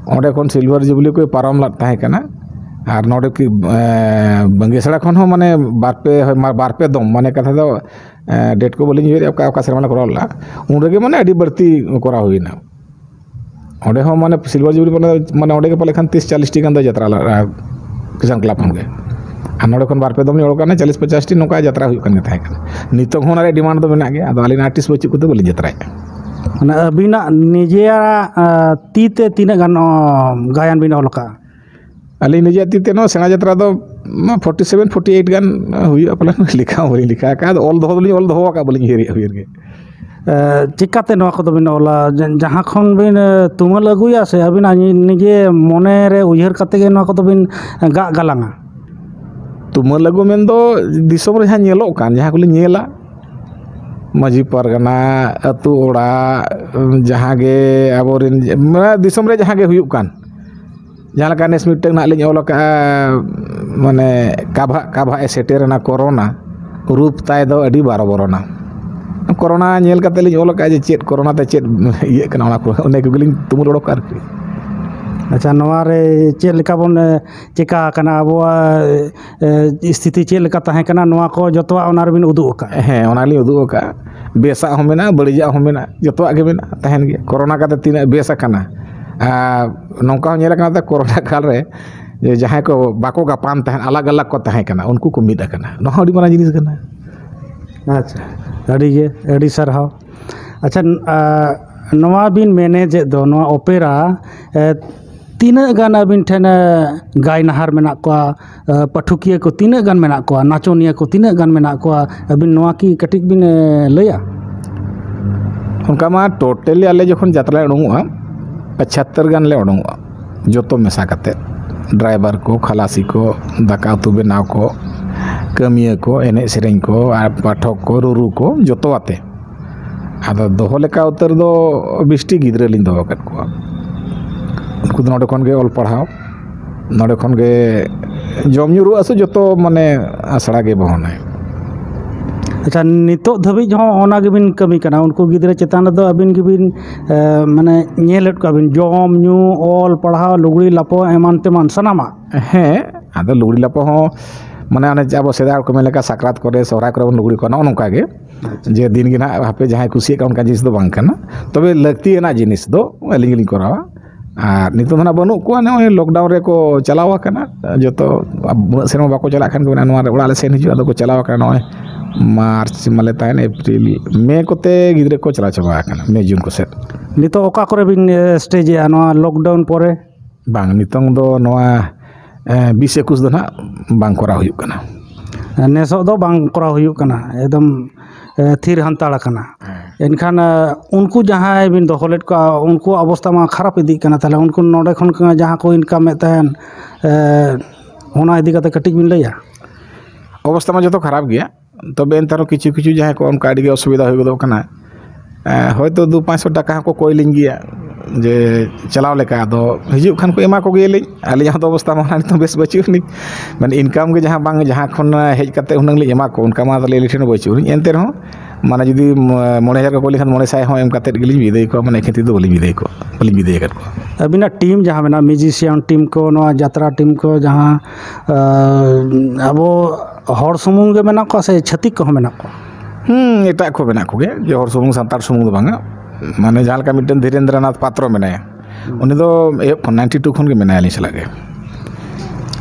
ᱚᱸᱰᱮ ᱠᱷᱚᱱ ᱥᱤᱞᱵᱷᱟᱨ ᱡᱩᱵᱽᱞᱤ ᱠᱚ ᱯᱟᱨᱚᱢ ᱞᱮᱫ ᱛᱟᱦᱮᱸ ᱠᱟᱱᱟ᱾ ᱟᱨ ᱱᱚᱰᱮ ᱠᱤ ᱵᱟᱹᱝᱜᱤᱥᱟᱲᱟ ᱠᱷᱚᱱ ᱦᱚᱸ ᱢᱟᱱᱮ ᱵᱟᱨ ᱯᱮ ᱵᱟᱨ ᱯᱮ ᱫᱚᱢ, ᱢᱟᱱᱮ ᱠᱟᱛᱷᱟ ᱫᱚ ᱰᱮᱴ ᱠᱚ ᱵᱟᱹᱞᱤᱧ ᱩᱭᱦᱟᱹᱨᱮᱜᱼᱟ, ᱚᱠᱟ ᱚᱠᱟ ᱥᱮᱨᱢᱟ ᱞᱮ ᱠᱚᱨᱟᱣ ᱞᱮᱫᱼᱟ, ᱩᱱ ᱨᱮᱜᱮ ᱢᱟᱱᱮ ᱟᱹᱰᱤ ᱵᱟᱹᱲᱛᱤ ᱠᱚᱨᱟᱣ ᱦᱩᱭᱱᱟ᱾ ᱚᱸᱰᱮ ᱦᱚᱸ ᱢᱟᱱᱮ ᱥᱤᱞᱵᱷᱟᱨ ᱡᱩᱵᱽᱞᱤ ᱢᱟᱱᱮ ᱚᱸᱰᱮ ᱜᱮ ᱯᱟᱞᱮ ᱠᱷᱟᱱ ᱛᱤᱥ ᱪᱟᱞᱤᱥ ᱴᱤ ᱜᱟᱱ ᱫᱚ ᱡᱟᱛᱨᱟ ᱞᱮᱫᱼᱟ ᱠᱤᱥᱟᱱ ᱠᱞᱟᱵᱽ ᱠᱷᱚᱱ ᱜᱮ᱾ ᱟᱨ ᱱᱚᱰᱮ ᱠᱷᱚᱱ ᱵᱟᱨ ᱯᱮ ᱫᱚᱢ ᱞᱤᱧ ᱚᱰᱚᱠ ᱠᱟᱱᱟ, ᱪᱟᱞᱤᱥ ᱯᱚᱪᱟᱥ ᱴᱤ ᱱᱚᱝᱠᱟ ᱡᱟᱛᱨᱟ ᱦᱩᱭᱩᱜ ᱠᱟᱱ ᱜᱮ ᱛᱟᱦᱮᱸ ᱠᱟᱱᱟ᱾ ᱱᱤᱛᱚᱜ ᱦᱚᱸ ᱚᱱᱟ ᱨᱮᱭᱟᱜ ᱰᱤᱢᱟᱱᱰ ᱫᱚ ᱢᱮᱱᱟᱜ ᱜᱮᱭᱟ, ᱟᱫᱚ ᱟᱹᱞᱤᱧ ᱟᱨᱴᱤᱥᱴ ᱵᱟᱹᱪᱩᱜ ᱠᱚᱛᱮ ᱵᱟᱹᱞᱤᱧ ᱡᱟᱛᱨᱟᱭᱮᱫᱼᱟ᱾ ᱢᱟᱱᱮ ᱟᱹᱵᱤᱱᱟᱜ ᱱᱤᱡᱮᱨᱟᱜ ᱛᱤ ᱛᱮ ᱛᱤᱱᱟᱹᱜ ᱜᱟᱱ ᱜᱟᱭᱟᱱ ᱵᱤᱱ ᱚᱞ ᱟᱠᱟᱫᱼᱟ? ᱟᱹᱞᱤᱧ ᱱᱤᱡᱮᱨᱟᱜ ᱛᱤ ᱛᱮ ᱱᱚᱣᱟ ᱥᱮᱬᱟ ᱡᱟᱛᱨᱟ ᱫᱚ ᱯᱷᱳᱨᱴᱤ ᱥᱮᱵᱷᱮᱱ ᱯᱷᱳᱨᱴᱤ ᱮᱭᱤᱴ ᱜᱟᱱ ᱦᱩᱭᱩᱜᱼᱟ ᱯᱟᱞᱮᱱ, ᱞᱮᱠᱷᱟ ᱦᱚᱸ ᱵᱟᱹᱞᱤᱧ ᱞᱮᱠᱷᱟ ᱟᱠᱟᱫᱼᱟ᱾ ᱟᱫᱚ ᱚᱞ ᱫᱚᱦᱚ ᱫᱚᱞᱤᱧ ᱚᱞ ᱫᱚᱦᱚ ᱟᱠᱟᱫᱼᱟ, ᱵᱟᱹᱞᱤᱧ ᱩᱭᱦᱟᱹᱨᱮᱫᱼᱟ ᱩᱭᱦᱟᱹᱨ ᱜᱮ᱾ ᱪᱤᱠᱟᱹᱛᱮ ᱱᱚᱣᱟ ᱠᱚᱫᱚ ᱵᱤᱱ ᱚᱞᱟ? ᱡᱟᱦᱟᱸ ᱠᱷᱚᱱ ᱵᱤᱱ ᱛᱩᱢᱟᱹᱞ ᱟᱹᱜᱩᱭᱟ ᱥᱮ ᱟᱹᱵᱤᱱᱟᱜ ᱱᱤᱡᱮ ᱢᱚᱱᱮ ᱨᱮ ᱩᱭᱦᱟᱹᱨ ᱠᱟᱛᱮ ᱜᱮ ᱱᱚᱣᱟ ᱠᱚᱫᱚ ᱵᱤᱱ ᱜᱟᱜ ᱜᱟᱞᱟᱝᱟ? ᱛᱩᱢᱟᱹᱞ ᱟᱹᱜᱩ ᱢᱮᱱᱫᱚ ᱫᱤᱥᱚᱢ ᱨᱮ ᱡᱟᱦᱟᱸ ᱧᱮᱞᱚᱜ ᱠᱟᱱ, ᱡᱟᱦᱟᱸ ᱠᱚᱞᱤᱧ ᱧᱮᱞᱟ, ᱢᱟᱹᱡᱷᱤ ᱯᱟᱨᱜᱟᱱᱟ, ᱟᱹᱛᱩ ᱚᱲᱟᱜ, ᱡᱟᱦᱟᱸ ᱜᱮ ᱟᱵᱚᱨᱮᱱ ᱢᱟᱱᱮ ᱫᱤᱥᱚᱢ ᱨᱮ ᱡᱟᱦᱟᱸ ᱜᱮ ᱦᱩᱭᱩᱜ ᱠᱟᱱ, ᱡᱟᱦᱟᱸ ᱞᱮᱠᱟ ᱱᱮᱥ ᱢᱤᱫᱴᱟᱝ ᱱᱟᱜ ᱞᱤᱧ ᱚᱞ ᱟᱠᱟᱫᱼᱟ, ᱢᱟᱱᱮ ᱠᱟᱵᱷᱟ ᱠᱟᱵᱷᱟ ᱮ ᱥᱮᱴᱮᱨ ᱮᱱᱟ ᱠᱳᱨᱳᱱᱟ, ᱨᱩᱯ ᱛᱟᱭ ᱫᱚ ᱟᱹᱰᱤ ᱵᱟᱨᱚ ᱵᱚᱨᱚᱱᱟ᱾ ᱠᱳᱨᱳᱱᱟ ᱧᱮᱞ ᱠᱟᱛᱮ ᱞᱤᱧ ᱚᱞ ᱟᱠᱟᱫᱼᱟ ᱡᱮ ᱪᱮᱫ ᱠᱳᱨᱳᱱᱟ ᱛᱮ ᱪᱮᱫ ᱤᱭᱟᱹᱜ ᱠᱟᱱᱟ, ᱚᱱᱟ ᱠᱚ ᱚᱱᱮ ᱠᱚᱜᱮᱞᱤᱧ ᱛᱩᱢᱟᱹᱞ ᱚᱰᱚᱠ ᱟᱨᱠᱤ᱾ ᱟᱪᱪᱷᱟ, ᱱᱚᱣᱟ ᱨᱮ ᱪᱮᱫ ᱞᱮᱠᱟ ᱵᱚᱱ ᱪᱮᱠᱟ ᱟᱠᱟᱱᱟ, ᱟᱵᱚᱣᱟᱜ ᱥᱛᱷᱤᱛᱤ ᱪᱮᱫ ᱞᱮᱠᱟ ᱛᱟᱦᱮᱸ ᱠᱟᱱᱟ, ᱱᱚᱣᱟ ᱠᱚ ᱡᱚᱛᱚᱣᱟᱜ ᱚᱱᱟ ᱨᱮᱵᱤᱱ ᱩᱫᱩᱜ ᱟᱠᱟᱫᱼᱟ? ᱦᱮᱸ, ᱚᱱᱟᱞᱤᱧ ᱩᱫᱩᱜ ᱟᱠᱟᱫᱼᱟ᱾ ᱵᱮᱥᱟᱜ ᱦᱚᱸ ᱢᱮᱱᱟᱜᱼᱟ, ᱵᱟᱹᱲᱤᱡᱟᱜ ᱦᱚᱸ ᱢᱮᱱᱟᱜᱼᱟ, ᱡᱚᱛᱚᱣᱟᱜ ᱜᱮ ᱢᱮᱱᱟᱜᱼᱟ, ᱛᱟᱦᱮᱱ ᱜᱮᱭᱟ᱾ ᱠᱳᱨᱳᱱᱟ ᱠᱟᱛᱮ ᱛᱤᱱᱟᱹᱜ ᱵᱮᱥ ᱟᱠᱟᱱᱟ᱾ ᱟᱨ ᱱᱚᱝᱠᱟ ᱦᱚᱸ ᱧᱮᱞ ᱟᱠᱟᱱᱟ ᱠᱳᱨᱳᱱᱟ ᱠᱟᱞ ᱨᱮ ᱡᱮ ᱡᱟᱦᱟᱸᱭ ᱠᱚ ᱵᱟᱠᱚ ᱜᱟᱯᱟᱱ ᱛᱟᱦᱮᱸᱫ, ᱟᱞᱟᱜᱽ ᱟᱞᱟᱜᱽ ᱠᱚ ᱛᱟᱦᱮᱸ ᱠᱟᱱᱟ, ᱩᱱᱠᱩ ᱠᱚ ᱢᱤᱫ ᱟᱠᱟᱱᱟ᱾ ᱱᱚᱣᱟ ᱦᱚᱸ ᱟᱹᱰᱤ ᱢᱟᱨᱟᱝ ᱡᱤᱱᱤᱥ ᱠᱟᱱᱟ᱾ ᱟᱪᱪᱷᱟ, ᱟᱹᱰᱤ ᱜᱮ ᱟᱹᱰᱤ ᱥᱟᱨᱦᱟᱣ᱾ ᱟᱪᱪᱷᱟ, ᱱᱚᱣᱟ ᱵᱤᱱ ᱢᱮᱱᱮᱡᱮᱫ ᱫᱚ, ᱱᱚᱣᱟ ᱚᱯᱮᱨᱟ ᱛᱤᱱᱟᱹᱜ ᱜᱟᱱ ᱟᱹᱵᱤᱱ ᱴᱷᱮᱱ ᱜᱟᱭᱱᱟᱦᱟᱨ ᱢᱮᱱᱟᱜ ᱠᱚᱣᱟ, ᱯᱟᱴᱷᱚᱠᱤᱭᱟᱹ ᱠᱚ ᱛᱤᱱᱟᱹᱜ ᱜᱟᱱ ᱢᱮᱱᱟᱜ ᱠᱚᱣᱟ, ᱱᱟᱪᱚᱱᱤᱭᱟᱹ ᱠᱚ ᱛᱤᱱᱟᱹᱜ ᱜᱟᱱ ᱢᱮᱱᱟᱜ ᱠᱚᱣᱟ, ᱟᱹᱵᱤᱱ ᱱᱚᱣᱟ ᱠᱤ ᱠᱟᱹᱴᱤᱡ ᱵᱤᱱ ᱞᱟᱹᱭᱟ? ᱚᱱᱠᱟ ᱢᱟ ᱴᱳᱴᱟᱞᱤ ᱟᱞᱮ ᱡᱚᱠᱷᱚᱱ ᱡᱟᱛᱨᱟ ᱞᱮ ᱩᱰᱩᱝᱚᱜᱼᱟ, ᱯᱚᱸᱪᱟᱛᱛᱳᱨ ᱜᱟᱱ ᱞᱮ ᱩᱰᱩᱝᱚᱜᱼᱟ, ᱡᱚᱛᱚ ᱢᱮᱥᱟ ᱠᱟᱛᱮ, ᱰᱨᱟᱭᱵᱷᱟᱨ ᱠᱚ, ᱠᱷᱟᱞᱟᱥᱤ ᱠᱚ, ᱫᱟᱠᱟ ᱩᱛᱩ ᱵᱮᱱᱟᱣ ᱠᱚ, ᱠᱟᱹᱢᱤᱭᱟᱹ ᱠᱚ, ᱮᱱᱮᱡ ᱥᱮᱨᱮᱧ ᱠᱚ, ᱟᱨ ᱯᱟᱴᱷᱚᱠ ᱠᱚ, ᱨᱩᱨᱩ ᱠᱚ, ᱡᱚᱛᱚ ᱟᱛᱮ᱾ ᱟᱫᱚ ᱫᱚᱦᱚ ᱞᱮᱠᱟ ᱩᱛᱟᱹᱨ ᱫᱚ ᱵᱤᱥ ᱴᱤ ᱜᱤᱫᱽᱨᱟᱹ ᱞᱤᱧ ᱫᱚᱦᱚ ᱟᱠᱟᱫ ᱠᱚᱣᱟ᱾ ᱩᱱᱠᱩ ᱫᱚ ᱱᱚᱰᱮ ᱠᱷᱚᱱ ᱜᱮ ᱚᱞ ᱯᱟᱲᱦᱟᱣ, ᱱᱚᱰᱮ ᱠᱷᱚᱱ ᱜᱮ ᱡᱚᱢ ᱧᱩ ᱨᱩᱣᱟᱹ ᱦᱟᱹᱥᱩ ᱡᱚᱛᱚ ᱢᱟᱱᱮ ᱟᱥᱲᱟ ᱜᱮ ᱵᱚᱦᱚᱱᱟᱭ᱾ ᱟᱪᱪᱷᱟ, ᱱᱤᱛᱚᱜ ᱫᱷᱟᱹᱵᱤᱡ ᱦᱚᱸ ᱚᱱᱟ ᱜᱮᱵᱤᱱ ᱠᱟᱹᱢᱤ ᱠᱟᱱᱟ? ᱩᱱᱠᱩ ᱜᱤᱫᱽᱨᱟᱹ ᱪᱮᱛᱟᱱ ᱨᱮᱫᱚ ᱟᱹᱵᱤᱱ ᱜᱮᱵᱤᱱ ᱢᱟᱱᱮ ᱧᱮᱞᱮᱫ ᱠᱚᱣᱟ ᱵᱤᱱ, ᱡᱚᱢ ᱧᱩ, ᱚᱞ ᱯᱟᱲᱦᱟᱣ, ᱞᱩᱜᱽᱲᱤ ᱞᱟᱯᱚ, ᱮᱢᱟᱱ ᱛᱮᱢᱟᱱ ᱥᱟᱱᱟᱢᱟᱜ? ᱦᱮᱸ, ᱟᱫᱚ ᱞᱩᱜᱽᱲᱤ ᱞᱟᱯᱚ ᱦᱚᱸ ᱢᱟᱱᱮ ᱚᱱᱮ ᱟᱵᱚ ᱥᱮᱫᱟᱭ ᱦᱚᱲ ᱠᱚ ᱢᱮᱱ ᱞᱮᱠᱟ ᱥᱟᱠᱨᱟᱛ ᱠᱚᱨᱮ, ᱥᱚᱦᱨᱟᱭ ᱠᱚᱨᱮ ᱵᱚᱱ ᱞᱩᱜᱽᱲᱤ ᱠᱚᱣᱟ, ᱱᱚᱜᱼᱚ ᱱᱚᱝᱠᱟ ᱜᱮ᱾ ᱡᱮ ᱫᱤᱱ ᱜᱮ ᱱᱟᱦᱟᱜ ᱦᱟᱯᱮ ᱡᱟᱦᱟᱸᱭ ᱠᱩᱥᱤᱭᱟᱜ ᱠᱟᱱ, ᱚᱱᱠᱟᱱ ᱡᱤᱱᱤᱥ ᱫᱚ ᱵᱟᱝ ᱠᱟᱱᱟ᱾ ᱛᱚᱵᱮ ᱞᱟᱹᱠᱛᱤᱭᱟᱱᱟᱜ ᱡᱤᱱᱤᱥ ᱫᱚ ᱟᱹᱞᱤᱧ ᱜᱮᱞᱤᱧ ᱠᱚᱨᱟᱣᱟ᱾ ᱟᱨ ᱱᱤᱛᱚᱜ ᱫᱚ ᱱᱟᱦᱟᱜ ᱵᱟᱹᱱᱩᱜ ᱠᱚᱣᱟ, ᱱᱚᱜᱼᱚᱭ ᱞᱚᱠᱰᱟᱣᱩᱱ ᱨᱮᱠᱚ ᱪᱟᱞᱟᱣ ᱟᱠᱟᱱᱟ᱾ ᱡᱚᱛᱚ ᱩᱱᱟᱹᱜ ᱥᱮᱨᱢᱟ ᱵᱟᱠᱚ ᱪᱟᱞᱟᱜ ᱠᱷᱟᱱ ᱠᱚ ᱢᱮᱱᱟ ᱱᱚᱣᱟ ᱨᱮ ᱚᱲᱟᱜ ᱞᱮ ᱥᱮᱱ ᱦᱤᱡᱩᱜᱼᱟ, ᱟᱫᱚ ᱠᱚ ᱪᱟᱞᱟᱣ ᱟᱠᱟᱱᱟ᱾ ᱱᱚᱜᱼᱚᱭ ᱢᱟᱨᱪ ᱢᱟᱞᱮ ᱛᱟᱦᱮᱱ, ᱮᱯᱨᱤᱞ, ᱢᱮ ᱠᱚᱛᱮ ᱜᱤᱫᱽᱨᱟᱹ ᱠᱚ ᱪᱟᱞᱟᱣ ᱪᱟᱵᱟ ᱟᱠᱟᱱᱟ, ᱢᱮ ᱡᱩᱱ ᱠᱚ ᱥᱮᱫ᱾ ᱱᱤᱛᱚᱜ ᱚᱠᱟ ᱠᱚᱨᱮ ᱵᱤᱱ ᱥᱴᱮᱡᱮᱜᱼᱟ ᱱᱚᱣᱟ ᱞᱚᱠᱰᱟᱣᱩᱱ ᱯᱚᱨᱮ? ᱵᱟᱝ, ᱱᱤᱛᱚᱝ ᱫᱚ ᱱᱚᱣᱟ ᱵᱤᱥ ᱮᱠᱩᱥ ᱫᱚ ᱱᱟᱦᱟᱜ ᱵᱟᱝ ᱠᱚᱨᱟᱣ ᱦᱩᱭᱩᱜ ᱠᱟᱱᱟ᱾ ᱱᱮᱥᱚᱜ ᱫᱚ ᱵᱟᱝ ᱠᱚᱨᱟᱣ ᱦᱩᱭᱩᱜ ᱠᱟᱱᱟ, ᱮᱠᱫᱚᱢ ᱛᱷᱤᱨ ᱦᱟᱱᱛᱟᱲ ᱟᱠᱟᱱᱟ᱾ ᱮᱱᱠᱷᱟᱱ ᱩᱱᱠᱩ ᱡᱟᱦᱟᱸᱭ ᱵᱤᱱ ᱫᱚᱦᱚ ᱞᱮᱫ ᱠᱚᱣᱟ, ᱩᱱᱠᱩᱣᱟᱜ ᱚᱵᱚᱥᱛᱟ ᱢᱟ ᱠᱷᱟᱨᱟᱯ ᱤᱫᱤᱜ ᱠᱟᱱᱟ᱾ ᱛᱟᱦᱚᱞᱮ ᱩᱱᱠᱩ ᱱᱚᱰᱮ ᱠᱷᱚᱱ ᱡᱟᱦᱟᱸ ᱠᱚ ᱤᱱᱠᱟᱢᱮᱫ ᱛᱟᱦᱮᱱ, ᱚᱱᱟ ᱤᱫᱤ ᱠᱟᱛᱮ ᱠᱟᱹᱴᱤᱡ ᱵᱤᱱ ᱞᱟᱹᱭᱟ? ᱚᱵᱚᱥᱛᱟ ᱢᱟ ᱡᱚᱛᱚ ᱠᱷᱟᱨᱟᱯ ᱜᱮᱭᱟ, ᱛᱚᱵᱮ ᱮᱱᱛᱮ ᱨᱮᱦᱚᱸ ᱠᱤᱪᱷᱩ ᱠᱤᱪᱷᱩ ᱡᱟᱦᱟᱸᱭ ᱠᱚ ᱚᱱᱠᱟ ᱟᱹᱰᱤ ᱜᱮ ᱚᱥᱩᱵᱤᱫᱷᱟ ᱦᱩᱭ ᱜᱚᱫᱚᱜ ᱠᱟᱱᱟ᱾ ᱦᱚᱭᱛᱳ ᱫᱩ ᱯᱟᱸᱪᱥᱚ ᱴᱟᱠᱟ ᱦᱚᱸᱠᱚ ᱠᱚᱭ ᱞᱤᱧ ᱜᱮᱭᱟ ᱡᱮ ᱪᱟᱞᱟᱣ ᱞᱮᱠᱟ, ᱟᱫᱚ ᱦᱤᱡᱩᱜ ᱠᱷᱟᱱ ᱠᱚ ᱮᱢᱟ ᱠᱚᱜᱮᱭᱟᱞᱤᱧ᱾ ᱟᱹᱞᱤᱧᱟᱜ ᱦᱚᱸ ᱫᱚ ᱚᱵᱚᱥᱛᱟ ᱢᱟ ᱱᱤᱛᱚᱝ ᱵᱮᱥ ᱵᱟᱹᱪᱩᱜ ᱟᱹᱱᱤᱡ, ᱢᱟᱱᱮ ᱤᱱᱠᱟᱢ ᱜᱮ ᱡᱟᱦᱟᱸ ᱵᱟᱝ, ᱡᱟᱦᱟᱸ ᱠᱷᱚᱱ ᱦᱮᱡ ᱠᱟᱛᱮ ᱦᱩᱱᱟᱹᱝ ᱞᱤᱧ ᱮᱢᱟ ᱠᱚ, ᱚᱱᱠᱟ ᱢᱟ ᱛᱟᱦᱞᱮ ᱟᱹᱞᱤᱧ ᱴᱷᱮᱱ ᱦᱚᱸ ᱵᱟᱹᱪᱩᱜ ᱟᱹᱱᱤᱡ᱾ ᱮᱱᱛᱮ ᱨᱮᱦᱚᱸ ᱢᱟᱱᱮ ᱡᱩᱫᱤ ᱢᱚᱬᱮ ᱦᱟᱡᱟᱨ ᱠᱚ ᱠᱚᱭ ᱞᱮᱠᱷᱟᱱ ᱢᱚᱬᱮ ᱥᱟᱭ ᱦᱚᱸ ᱮᱢ ᱠᱟᱛᱮᱫ ᱜᱮᱞᱤᱧ ᱵᱤᱫᱟᱹᱭ ᱠᱚᱣᱟ, ᱢᱟᱱᱮ ᱮᱠᱷᱮᱱ ᱛᱤ ᱫᱚ ᱵᱟᱹᱞᱤᱧ ᱵᱤᱫᱟᱹᱭ ᱠᱚᱣᱟ, ᱵᱟᱹᱞᱤᱧ ᱵᱤᱫᱟᱹᱭ ᱟᱠᱟᱫ ᱠᱚᱣᱟ᱾ ᱟᱹᱵᱤᱱᱟᱜ ᱴᱤᱢ ᱡᱟᱦᱟᱸ ᱢᱮᱱᱟᱜᱼᱟ, ᱢᱤᱣᱡᱤᱥᱤᱭᱟᱱ ᱴᱤᱢ ᱠᱚ, ᱱᱚᱣᱟ ᱡᱟᱛᱨᱟ ᱴᱤᱢ ᱠᱚ, ᱡᱟᱦᱟᱸ ᱟᱵᱚ ᱦᱚᱲ ᱥᱩᱢᱩᱝ ᱜᱮ ᱢᱮᱱᱟᱜ ᱠᱚᱣᱟ ᱥᱮ ᱪᱷᱟᱹᱛᱤᱠ ᱠᱚᱦᱚᱸ ᱢᱮᱱᱟᱜ ᱠᱚᱣᱟ? ᱦᱩᱸ, ᱮᱴᱟᱜ ᱠᱚ ᱢᱮᱱᱟᱜ ᱠᱚᱜᱮᱭᱟ, ᱡᱮ ᱦᱚᱲ ᱥᱩᱢᱩᱝ, ᱥᱟᱱᱛᱟᱲ ᱥᱩᱢᱩᱝ ᱫᱚ ᱵᱟᱝᱟ᱾ ᱢᱟᱱᱮ ᱡᱟᱦᱟᱸ ᱞᱮᱠᱟ ᱢᱤᱫᱴᱮᱱ ᱫᱷᱤᱨᱮᱱᱫᱨᱚᱱᱟᱛᱷ ᱯᱟᱛᱨᱚ ᱢᱮᱱᱟᱭᱟ, ᱩᱱᱤ ᱫᱚ ᱮᱦᱚᱵ ᱠᱷᱚᱱ, ᱱᱟᱭᱤᱱᱴᱤ ᱴᱩ ᱠᱷᱚᱱ ᱜᱮ ᱢᱮᱱᱟᱭᱟ ᱟᱹᱞᱤᱧ ᱥᱟᱞᱟᱜ ᱜᱮ᱾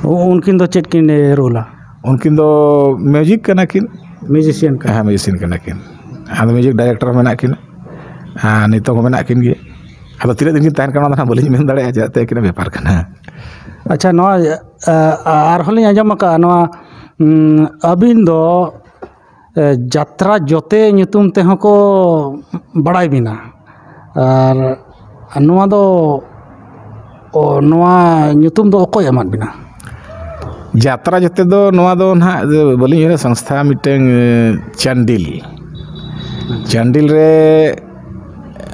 ᱩᱱᱠᱤᱱ ᱫᱚ ᱪᱮᱫ ᱠᱤᱱ ᱨᱳᱞᱟ? ᱩᱱᱠᱤᱱ ᱫᱚ ᱢᱤᱣᱡᱤᱠ ᱠᱟᱱᱟ ᱠᱤᱱ᱾ ᱢᱤᱣᱡᱤᱥᱤᱭᱟᱱ ᱠᱟᱱᱟ᱾ ᱦᱮᱸ, ᱢᱤᱣᱡᱤᱥᱤᱭᱟᱱ ᱠᱟᱱᱟ ᱠᱤᱱ᱾ ᱟᱫᱚ ᱢᱤᱣᱡᱤᱠ ᱰᱟᱭᱨᱮᱠᱴᱚᱨ ᱦᱚᱸ ᱢᱮᱱᱟᱜ ᱠᱤᱱᱟ, ᱟᱨ ᱱᱤᱛᱚᱜ ᱦᱚᱸ ᱢᱮᱱᱟᱜ ᱠᱤᱱ ᱜᱮᱭᱟ᱾ ᱟᱫᱚ ᱛᱤᱱᱟᱹᱜ ᱫᱤᱱ ᱠᱤᱱ ᱛᱟᱦᱮᱱ ᱠᱟᱱᱟ, ᱚᱱᱟ ᱫᱚ ᱦᱟᱸᱜ ᱵᱟᱹᱞᱤᱧ ᱢᱮᱱ ᱫᱟᱲᱮᱭᱟᱜᱼᱟ, ᱪᱮᱫᱟᱜ ᱛᱮ ᱟᱹᱠᱤᱱᱟᱜ ᱵᱮᱯᱟᱨ ᱠᱟᱱᱟ᱾ ᱟᱪᱪᱷᱟ, ᱱᱚᱣᱟ ᱟᱨᱦᱚᱸ ᱞᱤᱧ ᱟᱸᱡᱚᱢ ᱟᱠᱟᱫᱼᱟ, ᱱᱚᱣᱟ ᱟᱹᱵᱤᱱ ᱫᱚ ᱡᱟᱛᱨᱟ ᱡᱚᱛᱮ ᱧᱩᱛᱩᱢ ᱛᱮᱦᱚᱸ ᱠᱚ ᱵᱟᱲᱟᱭ ᱵᱤᱱᱟ, ᱟᱨ ᱱᱚᱣᱟ ᱫᱚ ᱱᱚᱣᱟ ᱧᱩᱛᱩᱢ ᱫᱚ ᱚᱠᱚᱭ ᱮᱢᱟᱫ ᱵᱤᱱᱟ? ᱡᱟᱛᱨᱟ ᱡᱚᱛᱮ ᱫᱚ ᱱᱚᱣᱟ ᱫᱚ ᱱᱟᱦᱟᱜ ᱵᱟᱹᱞᱤᱧ ᱩᱭᱦᱟᱹᱨᱟ, ᱥᱚᱝᱥᱛᱷᱟ ᱢᱤᱫᱴᱟᱝ ᱪᱟᱱᱰᱤᱞ, ᱪᱟᱱᱰᱤᱞ ᱨᱮ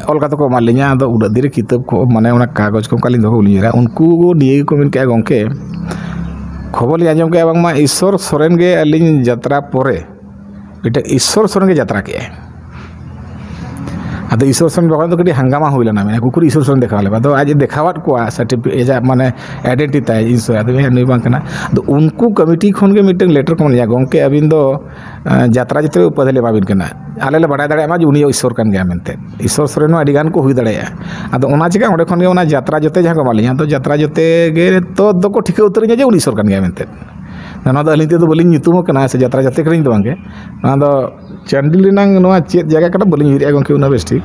ᱚᱞ ᱠᱟᱛᱮ ᱠᱚ ᱮᱢᱟᱫ ᱞᱤᱧᱟ᱾ ᱟᱫᱚ ᱩᱱᱟᱹᱜ ᱫᱤᱱ ᱨᱮ ᱠᱤᱛᱟᱹᱵ ᱠᱚ, ᱢᱟᱱᱮ ᱚᱱᱟ ᱠᱟᱜᱚᱡᱽ ᱠᱚ ᱚᱱᱠᱟ ᱞᱤᱧ ᱫᱚᱦᱚ ᱠᱟᱜᱼᱟ᱾ ᱩᱱᱠᱩ ᱱᱤᱭᱟᱹ ᱜᱮᱠᱚ ᱢᱮᱱ ᱠᱮᱜᱼᱟ, ᱜᱚᱢᱠᱮ, ᱠᱷᱚᱵᱚᱨ ᱞᱤᱧ ᱟᱸᱡᱚᱢ ᱠᱮᱜᱼᱟ ᱵᱟᱝᱢᱟ ᱤᱥᱥᱚᱨ ᱥᱚᱨᱮᱱ ᱜᱮ ᱟᱹᱞᱤᱧ ᱡᱟᱛᱨᱟ ᱯᱚᱨᱮ ᱢᱤᱫᱴᱮᱱ ᱤᱥᱥᱚᱨ ᱥᱚᱨᱮᱱ ᱜᱮ ᱡᱟᱛᱨᱟ ᱠᱮᱜᱼᱟᱭ᱾ ᱟᱫᱚ ᱤᱥᱥᱚᱨ ᱥᱚᱨᱮᱱ ᱵᱟᱠᱷᱨᱟ ᱫᱚ ᱠᱟᱹᱴᱤᱡ ᱦᱟᱝᱜᱟᱢᱟ ᱦᱩᱭ ᱞᱮᱱᱟ, ᱢᱮᱱᱟ ᱩᱠᱩᱨ ᱤᱥᱥᱚᱨ ᱥᱚᱨᱮᱱ ᱫᱮᱠᱷᱟᱣ ᱞᱮ, ᱟᱫᱚ ᱟᱡ ᱮ ᱫᱮᱠᱷᱟᱣᱟᱫ ᱠᱚᱣᱟ ᱥᱟᱨᱴᱤᱯᱷᱤᱠᱮᱴ, ᱟᱡᱟᱜ ᱢᱟᱱᱮ ᱟᱭᱰᱮᱱᱴᱤᱴᱤ ᱛᱟᱭ ᱤᱥᱥᱚᱨ, ᱟᱫᱚ ᱦᱮᱸ ᱱᱩᱭ ᱵᱟᱝ ᱠᱟᱱᱟ᱾ ᱟᱫᱚ ᱩᱱᱠᱩ ᱠᱚᱢᱤᱴᱤ ᱠᱷᱚᱱ ᱜᱮ ᱢᱤᱫᱴᱮᱱ ᱞᱮᱴᱟᱨ ᱠᱚ ᱢᱮᱱᱟ, ᱜᱚᱢᱠᱮ ᱟᱹᱵᱤᱱ ᱫᱚ ᱮᱸ, ᱡᱟᱛᱨᱟ ᱡᱟᱛᱨᱟ ᱩᱯᱟᱫᱷᱤ ᱞᱮ ᱮᱢᱟ ᱵᱤᱱ ᱠᱟᱱᱟ, ᱟᱞᱮ ᱞᱮ ᱵᱟᱲᱟᱭ ᱫᱟᱲᱮᱭᱟᱜ ᱢᱟ ᱡᱮ ᱩᱱᱤ ᱤᱥᱥᱚᱨ ᱠᱟᱱ ᱜᱮᱭᱟ ᱢᱮᱱᱛᱮ᱾ ᱤᱥᱥᱚᱨ ᱥᱚᱨᱮᱱ ᱦᱚᱸ ᱟᱹᱰᱤ ᱜᱟᱱ ᱠᱚ ᱦᱩᱭ ᱫᱟᱲᱮᱭᱟᱜᱼᱟ᱾ ᱟᱫᱚ ᱚᱱᱟ ᱪᱤᱠᱟ ᱚᱸᱰᱮ ᱠᱷᱚᱱ ᱜᱮ ᱚᱱᱟ ᱡᱟᱛᱨᱟ ᱡᱚᱛᱮ ᱡᱟᱦᱟᱸ ᱠᱚ ᱮᱢᱟ ᱞᱤᱧᱟ, ᱟᱫᱚ ᱡᱟᱛᱨᱟ ᱡᱚᱛᱮ ᱜᱮ ᱛᱚ ᱫᱚᱠᱚ ᱴᱷᱤᱠᱟᱹ ᱩᱛᱟᱹᱨᱤᱧᱟ ᱡᱮ ᱩᱱᱤ ᱤᱥᱥᱚᱨ ᱠᱟᱱ ᱜᱮᱭᱟ ᱢᱮᱱᱛᱮ᱾ ᱱᱚᱣᱟ ᱫᱚ ᱟᱹᱞᱤᱧ ᱛᱮᱫᱚ ᱵᱟᱹᱞᱤᱧ ᱧᱩᱛᱩᱢ ᱟᱠᱟᱱᱟ ᱥᱮ ᱡᱟᱛᱨᱟ ᱡᱟᱛᱮ ᱠᱟᱹᱱᱟᱹᱧ ᱫᱚ ᱵᱟᱝᱜᱮ, ᱱᱚᱣᱟ ᱫᱚ ᱪᱟᱱᱰᱤᱞ ᱨᱮᱱᱟᱝ ᱱᱚᱣᱟ ᱪᱮᱫ ᱡᱟᱭᱜᱟ ᱠᱟᱱᱟ ᱵᱟᱹᱞᱤᱧ ᱩᱭᱦᱟᱹᱨᱮᱜᱼᱟ ᱜᱚᱢᱠᱮ ᱩᱱᱟᱹᱜ ᱵᱮᱥ ᱴᱷᱤᱠ᱾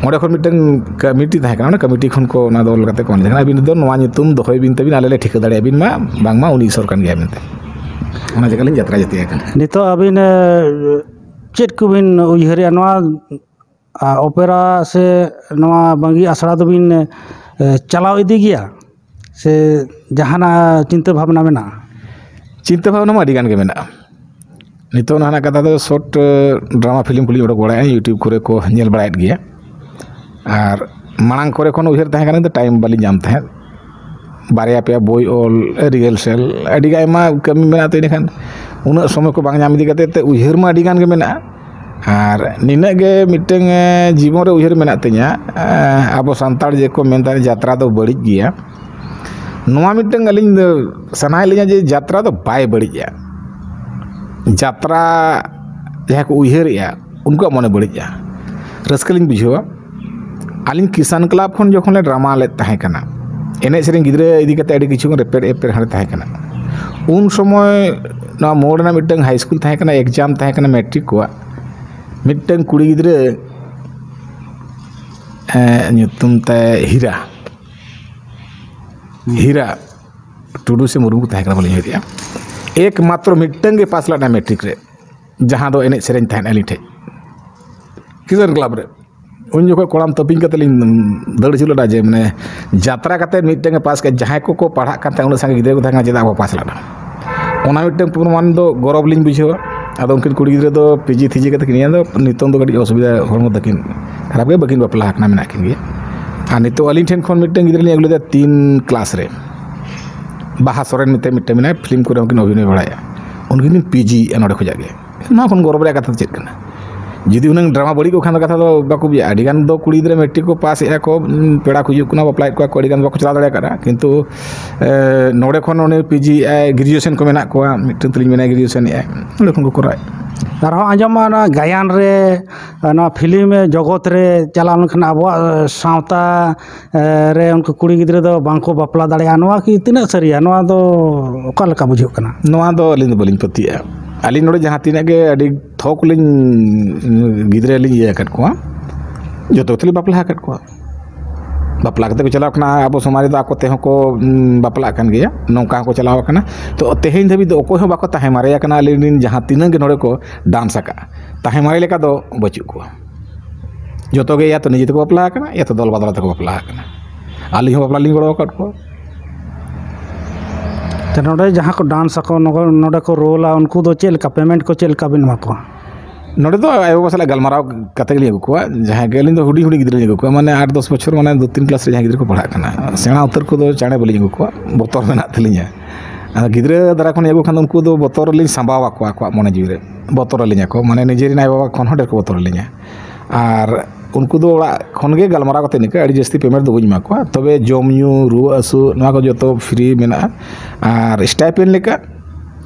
ᱚᱸᱰᱮ ᱠᱷᱚᱱ ᱢᱤᱫᱴᱟᱝ ᱠᱚᱢᱤᱴᱤ ᱛᱟᱦᱮᱸ ᱠᱟᱱᱟ, ᱚᱱᱟ ᱠᱚᱢᱤᱴᱤ ᱠᱷᱚᱱ ᱠᱚ ᱚᱱᱟ ᱫᱚ ᱚᱞ ᱠᱟᱛᱮ ᱠᱚ ᱚᱞ ᱠᱟᱱᱟ, ᱟᱹᱵᱤᱱ ᱫᱚ ᱱᱚᱣᱟ ᱧᱩᱛᱩᱢ ᱫᱚᱦᱚᱭ ᱵᱤᱱ ᱛᱟᱹᱵᱤᱱ, ᱟᱞᱮ ᱞᱮ ᱴᱷᱤᱠᱟᱹ ᱫᱟᱲᱮᱭᱟᱜᱼᱟ ᱵᱤᱱ ᱢᱟ ᱵᱟᱝᱢᱟ ᱩᱱᱤ ᱤᱥᱥᱚᱨ ᱠᱟᱱ ᱜᱮᱭᱟ ᱢᱮᱱᱛᱮ᱾ ᱚᱱᱟ ᱡᱟᱭᱜᱟ ᱞᱤᱧ ᱡᱟᱛᱨᱟ ᱡᱟᱹᱛᱤ ᱟᱠᱟᱱᱟ᱾ ᱱᱤᱛᱚᱜ ᱟᱹᱵᱤᱱ, ᱮ, ᱪᱮᱫ ᱠᱚᱵᱤᱱ ᱩᱭᱦᱟᱹᱨᱮᱜᱼᱟ ᱱᱚᱣᱟ, ᱟ, ᱚᱯᱮᱨᱟ ᱥᱮ ᱱᱚᱣᱟ ᱵᱟᱝᱜᱤ ᱟᱥᱲᱟ ᱫᱚᱵᱤᱱ, ᱮ, ᱪᱟᱞᱟᱣ ᱤᱫᱤ ᱜᱮᱭᱟ ᱥᱮ ᱡᱟᱦᱟᱱᱟᱜ ᱪᱤᱱᱛᱟᱹ ᱵᱷᱟᱵᱽᱱᱟ ᱢᱮᱱᱟᱜᱼᱟ? ᱪᱤᱱᱛᱟᱹ ᱵᱷᱟᱵᱽᱱᱟ ᱢᱟ ᱟᱹᱰᱤ ᱜᱟᱱ ᱜᱮ ᱢᱮᱱᱟᱜᱼᱟ᱾ ᱱᱤᱛᱚᱜ ᱱᱟᱦᱟᱜ ᱠᱟᱛᱷᱟ ᱫᱚ ᱥᱚᱨᱴ, ᱮ, ᱰᱨᱟᱢᱟ ᱯᱷᱤᱞᱢ ᱠᱚᱞᱤᱧ ᱚᱰᱚᱠ ᱵᱟᱲᱟᱭᱟ, YouTube ᱠᱚᱨᱮ ᱠᱚ ᱧᱮᱞ ᱵᱟᱲᱟᱭᱮᱫ ᱜᱮᱭᱟ᱾ ᱟᱨ ᱢᱟᱲᱟᱝ ᱠᱚᱨᱮ ᱠᱷᱚᱱ ᱩᱭᱦᱟᱹᱨ ᱛᱟᱦᱮᱸ ᱠᱟᱱᱟ, ᱠᱤᱱᱛᱩ ᱴᱟᱭᱤᱢ ᱵᱟᱹᱞᱤᱧ ᱧᱟᱢ ᱛᱟᱦᱮᱸᱫ᱾ ᱵᱟᱨᱭᱟ ᱯᱮᱭᱟ ᱵᱳᱭ ᱚᱞ, ᱨᱤᱦᱟᱨᱥᱮᱞ, ᱟᱹᱰᱤ ᱟᱭᱢᱟ ᱠᱟᱹᱢᱤ ᱢᱮᱱᱟᱜ ᱛᱮ, ᱤᱱᱟᱹᱠᱷᱟᱱ ᱩᱱᱟᱹᱜ ᱥᱚᱢᱚᱭ ᱠᱚ ᱵᱟᱝ ᱧᱟᱢ ᱤᱫᱤ ᱠᱟᱛᱮᱫ ᱛᱮ ᱩᱭᱦᱟᱹᱨ ᱢᱟ ᱟᱹᱰᱤ ᱜᱟᱱ ᱜᱮ ᱢᱮᱱᱟᱜᱼᱟ᱾ ᱟᱨ ᱱᱤᱱᱟᱹᱜ ᱜᱮ ᱢᱤᱫᱴᱟᱹᱝ, ᱮ, ᱡᱤᱵᱚᱱ ᱨᱮ ᱩᱭᱦᱟᱹᱨ ᱢᱮᱱᱟᱜ ᱛᱤᱧᱟᱹ, ᱮ, ᱟᱵᱚ ᱥᱟᱱᱛᱟᱲ ᱡᱮᱠᱚ ᱢᱮᱱᱫᱟ ᱡᱟᱛᱨᱟ ᱫᱚ ᱵᱟᱹᱲᱤᱡ ᱜᱮᱭᱟ, ᱱᱚᱣᱟ ᱢᱤᱫᱴᱟᱹᱝ ᱟᱹᱞᱤᱧ ᱫᱚ ᱥᱟᱱᱟᱭᱮᱫ ᱞᱤᱧᱟ ᱡᱮ ᱡᱟᱛᱨᱟ ᱫᱚ ᱵᱟᱭ ᱵᱟᱹᱲᱤᱡᱼᱟ᱾ ᱡᱟᱛᱨᱟ ᱡᱟᱦᱟᱸᱭ ᱠᱚ ᱩᱭᱦᱟᱹᱨᱮᱜᱼᱟ, ᱩᱱᱠᱩᱣᱟᱜ ᱢᱚᱱᱮ ᱵᱟᱹᱲᱤᱡᱼᱟ, ᱨᱟᱹᱥᱠᱟᱹ ᱞᱤᱧ ᱵᱩᱡᱷᱟᱹᱣᱟ᱾ ᱟᱹᱞᱤᱧ ᱠᱤᱥᱟᱱ ᱠᱞᱟᱵᱽ ᱠᱷᱚᱱ ᱡᱚᱠᱷᱚᱱ ᱞᱮ ᱰᱨᱟᱢᱟ ᱞᱮᱫ ᱛᱟᱦᱮᱸ ᱠᱟᱱᱟ, ᱮᱱᱮᱡ ᱥᱮᱨᱮᱧ ᱜᱤᱫᱽᱨᱟᱹ ᱤᱫᱤ ᱠᱟᱛᱮ ᱟᱹᱰᱤ ᱠᱤᱪᱷᱩ ᱨᱮᱯᱮᱨ ᱮᱯᱮᱨ ᱦᱟᱸᱰᱮ ᱛᱟᱦᱮᱸ ᱠᱟᱱᱟ, ᱩᱱ ᱥᱚᱢᱚᱭ ᱱᱚᱣᱟ ᱢᱳᱲ ᱨᱮᱱᱟᱜ ᱢᱤᱫᱴᱟᱹᱝ ᱦᱟᱭ ᱥᱠᱩᱞ ᱛᱟᱦᱮᱸ ᱠᱟᱱᱟ, ᱮᱠᱡᱟᱢ ᱛᱟᱦᱮᱸ ᱠᱟᱱᱟ ᱢᱮᱴᱨᱤᱠ ᱠᱚᱣᱟᱜ᱾ ᱢᱤᱫᱴᱟᱹᱝ ᱠᱩᱲᱤ ᱜᱤᱫᱽᱨᱟᱹ, ᱮᱸ, ᱧᱩᱛᱩᱢ ᱛᱟᱭ ᱦᱤᱨᱟ, ᱦᱤᱨᱟ ᱴᱩᱰᱩ ᱥᱮ ᱢᱩᱨᱢᱩ ᱠᱚ ᱛᱟᱦᱮᱸ ᱠᱟᱱᱟ, ᱵᱟᱹᱞᱤᱧ ᱩᱭᱦᱟᱹᱨᱮᱜᱼᱟ᱾ ᱮᱠᱢᱟᱛᱨᱚ ᱢᱤᱫᱴᱟᱹᱝ ᱜᱮ ᱯᱟᱥ ᱞᱮᱱᱟ ᱢᱮᱴᱨᱤᱠ ᱨᱮ, ᱡᱟᱦᱟᱸ ᱫᱚ ᱮᱱᱮᱡ ᱥᱮᱨᱮᱧ ᱛᱟᱦᱮᱸᱫ ᱟᱹᱞᱤᱧ ᱴᱷᱮᱡ ᱠᱤᱥᱟᱱ ᱠᱞᱟᱵᱽ ᱨᱮ᱾ ᱩᱱ ᱡᱚᱠᱷᱚᱱ ᱠᱚᱲᱟᱢ ᱛᱟᱹᱯᱤᱧ ᱠᱟᱛᱮ ᱞᱤᱧ ᱫᱟᱹᱲ ᱟᱹᱪᱩᱨ ᱞᱮᱫᱟ ᱡᱮ, ᱢᱟᱱᱮ, ᱡᱟᱛᱨᱟ ᱠᱟᱛᱮ ᱢᱤᱫᱴᱟᱹᱝ ᱮ ᱯᱟᱥ ᱠᱮᱫ, ᱡᱟᱦᱟᱸᱭ ᱠᱚᱠᱚ ᱯᱟᱲᱦᱟᱜ ᱠᱟᱱ ᱛᱟᱦᱮᱸᱫ, ᱩᱱᱟᱹᱜ ᱥᱟᱸᱜᱮ ᱜᱤᱫᱽᱨᱟᱹ ᱠᱚ ᱛᱟᱦᱮᱸ ᱠᱟᱱᱟ, ᱪᱮᱫᱟᱜ ᱵᱟᱠᱚ ᱯᱟᱥ ᱞᱮᱱᱟ? ᱚᱱᱟ ᱢᱤᱫᱴᱟᱹᱝ ᱯᱨᱚᱢᱟᱱ ᱫᱚ ᱜᱚᱨᱚᱵᱽ ᱞᱤᱧ ᱵᱩᱡᱷᱟᱹᱣᱟ᱾ ᱟᱫᱚ ᱩᱱᱠᱤᱱ ᱠᱩᱲᱤ ᱜᱤᱫᱽᱨᱟᱹ ᱫᱚ ᱯᱤᱡᱤ ᱛᱷᱤᱡᱤ ᱠᱟᱛᱮ ᱠᱤᱱ ᱤᱭᱟᱹ ᱫᱚ, ᱱᱤᱛᱚᱝ ᱫᱚ ᱠᱟᱹᱴᱤᱡ ᱚᱥᱩᱵᱤᱫᱷᱟ, ᱦᱚᱲᱢᱚ ᱛᱟᱹᱠᱤᱱ ᱠᱷᱟᱨᱟᱯ ᱜᱮ, ᱵᱟᱹᱠᱤᱱ ᱵᱟᱯᱞᱟ ᱟᱠᱟᱱᱟ, ᱢᱮᱱᱟᱜ ᱠᱤᱱ ᱜᱮᱭᱟ᱾ ᱟᱨ ᱱᱤᱛᱚᱜ ᱟᱹᱞᱤᱧ ᱴᱷᱮᱱ ᱠᱷᱚᱱ ᱢᱤᱫᱴᱟᱹᱝ ᱜᱤᱫᱽᱨᱟᱹ ᱞᱤᱧ ᱟᱹᱜᱩ ᱞᱮᱫᱟ ᱛᱤᱱ ᱠᱞᱟᱥ ᱨᱮ, ᱵᱟᱦᱟ ᱥᱚᱨᱮᱱ ᱢᱮᱱᱛᱮ ᱢᱤᱫᱴᱟᱹᱝ ᱢᱮᱱᱟᱭᱟ, ᱯᱷᱤᱞᱢ ᱠᱚᱨᱮ ᱦᱚᱸᱠᱤᱱ ᱚᱵᱷᱤᱱᱚᱭ ᱵᱟᱲᱟᱭᱟ, ᱩᱱᱠᱤᱱ ᱠᱤᱱ ᱯᱤᱡᱤᱭᱮᱫᱼᱟ ᱱᱚᱰᱮ ᱠᱷᱚᱱᱟᱜ ᱜᱮ᱾ ᱱᱚᱣᱟ ᱠᱷᱚᱱ ᱜᱚᱨᱚᱵᱽ ᱨᱮᱭᱟᱜ ᱠᱟᱛᱷᱟ ᱫᱚ ᱪᱮᱫ ᱠᱟᱱᱟ? ᱡᱩᱫᱤ ᱩᱱᱟᱹᱝ ᱰᱨᱟᱢᱟ ᱵᱟᱹᱲᱤᱡ ᱠᱚ ᱠᱷᱟᱱ ᱫᱚ ᱠᱟᱛᱷᱟ ᱫᱚ ᱵᱟᱠᱚ ᱵᱩᱡᱷᱟᱹᱜᱼᱟ᱾ ᱟᱹᱰᱤ ᱜᱟᱱ ᱫᱚ ᱠᱩᱲᱤ ᱜᱤᱫᱽᱨᱟᱹ ᱢᱮᱴᱨᱤᱠ ᱠᱚ ᱯᱟᱥ ᱮᱫᱼᱟ ᱠᱚ, ᱩᱸ, ᱯᱮᱲᱟ ᱠᱚ ᱦᱤᱡᱩᱜ ᱠᱟᱱᱟ, ᱵᱟᱯᱞᱟᱭᱮᱫ ᱠᱚᱣᱟ ᱠᱚ, ᱟᱹᱰᱤ ᱜᱟᱱ ᱫᱚ ᱵᱟᱠᱚ ᱪᱟᱞᱟᱣ ᱫᱟᱲᱮ ᱟᱠᱟᱫᱼᱟ᱾ ᱠᱤᱱᱛᱩ, ᱮ, ᱱᱚᱰᱮ ᱠᱷᱚᱱ ᱩᱱᱤ ᱯᱤ ᱡᱤ ᱮᱫᱼᱟᱭ, ᱜᱨᱮᱡᱩᱭᱮᱥᱚᱱ ᱠᱚ ᱢᱮᱱᱟᱜ ᱠᱚᱣᱟ, ᱢᱤᱫᱴᱮᱱ ᱛᱟᱹᱞᱤᱧ ᱢᱮᱱᱟᱭᱟ ᱜᱨᱮᱡᱩᱭᱮᱥᱚᱱ ᱮᱫᱼᱟᱭ, ᱱᱚᱰᱮ ᱠᱷᱚᱱ ᱠᱚ ᱠᱚᱨᱟᱣᱮᱫᱼᱟ᱾ ᱟᱨᱦᱚᱸ ᱟᱸᱡᱚᱢᱚᱜᱼᱟ, ᱱᱚᱣᱟ ᱜᱟᱭᱟᱱ ᱨᱮ, ᱱᱚᱣᱟ ᱯᱷᱤᱞᱢ ᱡᱚᱜᱚᱛ ᱨᱮ ᱪᱟᱞᱟᱣ ᱞᱮᱱᱠᱷᱟᱱ ᱟᱵᱚᱣᱟᱜ, ᱮ, ᱥᱟᱶᱛᱟ, ᱮ, ᱨᱮ ᱩᱱᱠᱩ ᱠᱩᱲᱤ ᱜᱤᱫᱽᱨᱟᱹ ᱫᱚ ᱵᱟᱝᱠᱚ ᱵᱟᱯᱞᱟ ᱫᱟᱲᱮᱭᱟᱜᱼᱟ᱾ ᱱᱚᱣᱟ ᱠᱤ ᱛᱤᱱᱟᱹᱜ ᱥᱟᱹᱨᱤᱭᱟ? ᱱᱚᱣᱟ ᱫᱚ ᱚᱠᱟ ᱞᱮᱠᱟ ᱵᱩᱡᱷᱟᱹᱜ ᱠᱟᱱᱟ? ᱱᱚᱣᱟ ᱫᱚ ᱟᱹᱞᱤᱧ ᱫᱚ ᱵᱟᱹᱞᱤᱧ ᱯᱟᱹᱛᱭᱟᱹᱜᱼᱟ᱾ ᱟᱹᱞᱤᱧ ᱱᱚᱰᱮ ᱡᱟᱦᱟᱸ ᱛᱤᱱᱟᱹᱜ ᱜᱮ ᱟᱹᱰᱤ ᱛᱷᱚᱠ ᱞᱤᱧ ᱜᱤᱫᱽᱨᱟᱹ ᱞᱤᱧ ᱤᱭᱟᱹ ᱟᱠᱟᱫ ᱠᱚᱣᱟ, ᱡᱚᱛᱚ ᱜᱮᱛᱚ ᱞᱤᱧ ᱵᱟᱯᱞᱟ ᱟᱠᱟᱫ ᱠᱚᱣᱟ᱾ ᱵᱟᱯᱞᱟ ᱠᱟᱛᱮ ᱠᱚ ᱪᱟᱞᱟᱣ ᱠᱟᱱᱟ, ᱟᱵᱚ ᱥᱚᱢᱟᱡᱽ ᱨᱮᱫᱚ ᱟᱠᱚ ᱛᱮᱦᱚᱸ ᱠᱚ, ᱩᱸ, ᱵᱟᱯᱞᱟᱜ ᱠᱟᱱ ᱜᱮᱭᱟ, ᱱᱚᱝᱠᱟ ᱦᱚᱸᱠᱚ ᱪᱟᱞᱟᱣ ᱟᱠᱟᱱᱟ᱾ ᱛᱚ, ᱛᱮᱦᱮᱧ ᱫᱷᱟᱹᱵᱤᱡ ᱫᱚ ᱚᱠᱚᱭ ᱦᱚᱸ ᱵᱟᱠᱚ ᱛᱟᱦᱮᱸ ᱢᱟᱨᱮ ᱟᱠᱟᱱᱟ᱾ ᱟᱹᱞᱤᱧ ᱨᱮᱱ ᱡᱟᱦᱟᱸ ᱛᱤᱱᱟᱹᱜ ᱜᱮ ᱱᱚᱰᱮ ᱠᱚ ᱰᱟᱱᱥ ᱟᱠᱟᱫᱼᱟ, ᱛᱟᱦᱮᱸ ᱢᱟᱨᱮ ᱞᱮᱠᱟ ᱫᱚ ᱵᱟᱹᱪᱩᱜ ᱠᱚᱣᱟ᱾ ᱡᱚᱛᱚ ᱜᱮ ᱭᱟ ᱛᱚ ᱱᱤᱡᱮ ᱛᱮᱠᱚ ᱵᱟᱯᱞᱟ ᱟᱠᱟᱱᱟ, ᱭᱟ ᱛᱚ ᱫᱚᱞ ᱵᱟᱫᱚᱞ ᱛᱮᱠᱚ ᱵᱟᱯᱞᱟ ᱟᱠᱟᱱᱟ᱾ ᱟᱹᱞᱤᱧ ᱦᱚᱸ ᱵᱟᱯᱞᱟ ᱞᱤᱧ ᱜᱚᱲᱚ ᱟᱠᱟᱫ ᱠᱚᱣᱟ᱾ ᱛᱚ, ᱱᱚᱰᱮ ᱡᱟᱦᱟᱸ ᱠᱚ ᱰᱟᱱᱥ ᱟᱠᱚ, ᱱᱚᱜᱚ-, ᱱᱚᱰᱮ ᱠᱚ ᱨᱳᱞᱟ, ᱩᱱᱠᱩ ᱫᱚ ᱪᱮᱫ ᱞᱮᱠᱟ ᱯᱮᱢᱮᱱᱴ ᱠᱚ ᱪᱮᱫ ᱞᱮᱠᱟ ᱵᱤᱱ ᱮᱢᱟ ᱠᱚᱣᱟ? ᱱᱚᱰᱮ ᱫᱚ ᱟᱭᱳᱼᱵᱟᱵᱟ ᱥᱟᱞᱟᱜ ᱜᱟᱞᱢᱟᱨᱟᱣ ᱠᱟᱛᱮ ᱜᱮᱞᱤᱧ ᱟᱹᱜᱩ ᱠᱚᱣᱟ᱾ ᱡᱟᱦᱟᱸᱭ ᱜᱮ, ᱟᱹᱞᱤᱧ ᱫᱚ ᱦᱩᱰᱤᱧ ᱦᱩᱰᱤᱧ ᱜᱤᱫᱽᱨᱟᱹ ᱞᱤᱧ ᱟᱹᱜᱩ ᱠᱚᱣᱟ, ᱢᱟᱱᱮ ᱟᱴ ᱫᱚᱥ ᱵᱚᱪᱷᱚᱨ, ᱢᱟᱱᱮ ᱫᱩ ᱛᱤᱱ ᱠᱞᱟᱥ ᱨᱮ ᱡᱟᱦᱟᱸᱭ ᱜᱤᱫᱽᱨᱟᱹ ᱠᱚ ᱯᱟᱲᱦᱟᱜ ᱠᱟᱱᱟ᱾ ᱥᱮᱬᱟ ᱩᱛᱟᱹᱨ ᱠᱚᱫᱚ ᱪᱟᱬᱮ ᱵᱟᱹᱞᱤᱧ ᱟᱹᱜᱩ ᱠᱚᱣᱟ, ᱵᱚᱛᱚᱨ ᱢᱮᱱᱟᱜ ᱛᱟᱹᱞᱤᱧᱟ᱾ ᱟᱫᱚ ᱜᱤᱫᱽᱨᱟᱹ ᱫᱟᱨᱟ ᱠᱷᱚᱱ ᱟᱹᱜᱩ ᱠᱷᱟᱱ ᱫᱚ ᱩᱱᱠᱩ ᱫᱚ ᱵᱚᱛᱚᱨ ᱨᱮᱞᱤᱧ ᱥᱟᱢᱵᱟᱣ ᱟᱠᱚᱣᱟ, ᱟᱠᱚᱣᱟᱜ ᱢᱚᱱᱮ ᱡᱤᱣᱤ ᱨᱮ ᱵᱚᱛᱚᱨ ᱟᱹᱞᱤᱧᱟ ᱠᱚ, ᱢᱟᱱᱮ ᱱᱤᱡᱮᱨᱮᱱ ᱟᱭᱳᱼᱵᱟᱵᱟ ᱠᱷᱚᱱ ᱦᱚᱸ ᱰᱷᱮᱨ ᱠᱚ ᱵᱚᱛᱚᱨ ᱟᱹᱞᱤᱧᱟ᱾ ᱟᱨ ᱩᱱᱠᱩ ᱫᱚ ᱚᱲᱟᱜ ᱠᱷᱚᱱ ᱜᱮ ᱜᱟᱞᱢᱟᱨᱟᱣ ᱠᱟᱛᱮ ᱱᱤᱝᱠᱟᱹ ᱟᱹᱰᱤ ᱡᱟᱹᱥᱛᱤ ᱯᱮᱢᱮᱱᱴ ᱫᱚ ᱵᱟᱹᱧ ᱮᱢᱟ ᱠᱚᱣᱟ, ᱛᱚᱵᱮ ᱡᱚᱢ ᱧᱩ, ᱨᱩᱣᱟᱹ ᱦᱟᱹᱥᱩ, ᱱᱚᱣᱟ ᱠᱚ ᱡᱚᱛᱚ ᱯᱷᱨᱤ ᱢᱮᱱᱟᱜᱼᱟ᱾ ᱟᱨ ᱥᱴᱟᱭᱯᱮᱱᱰ ᱞᱮᱠᱟ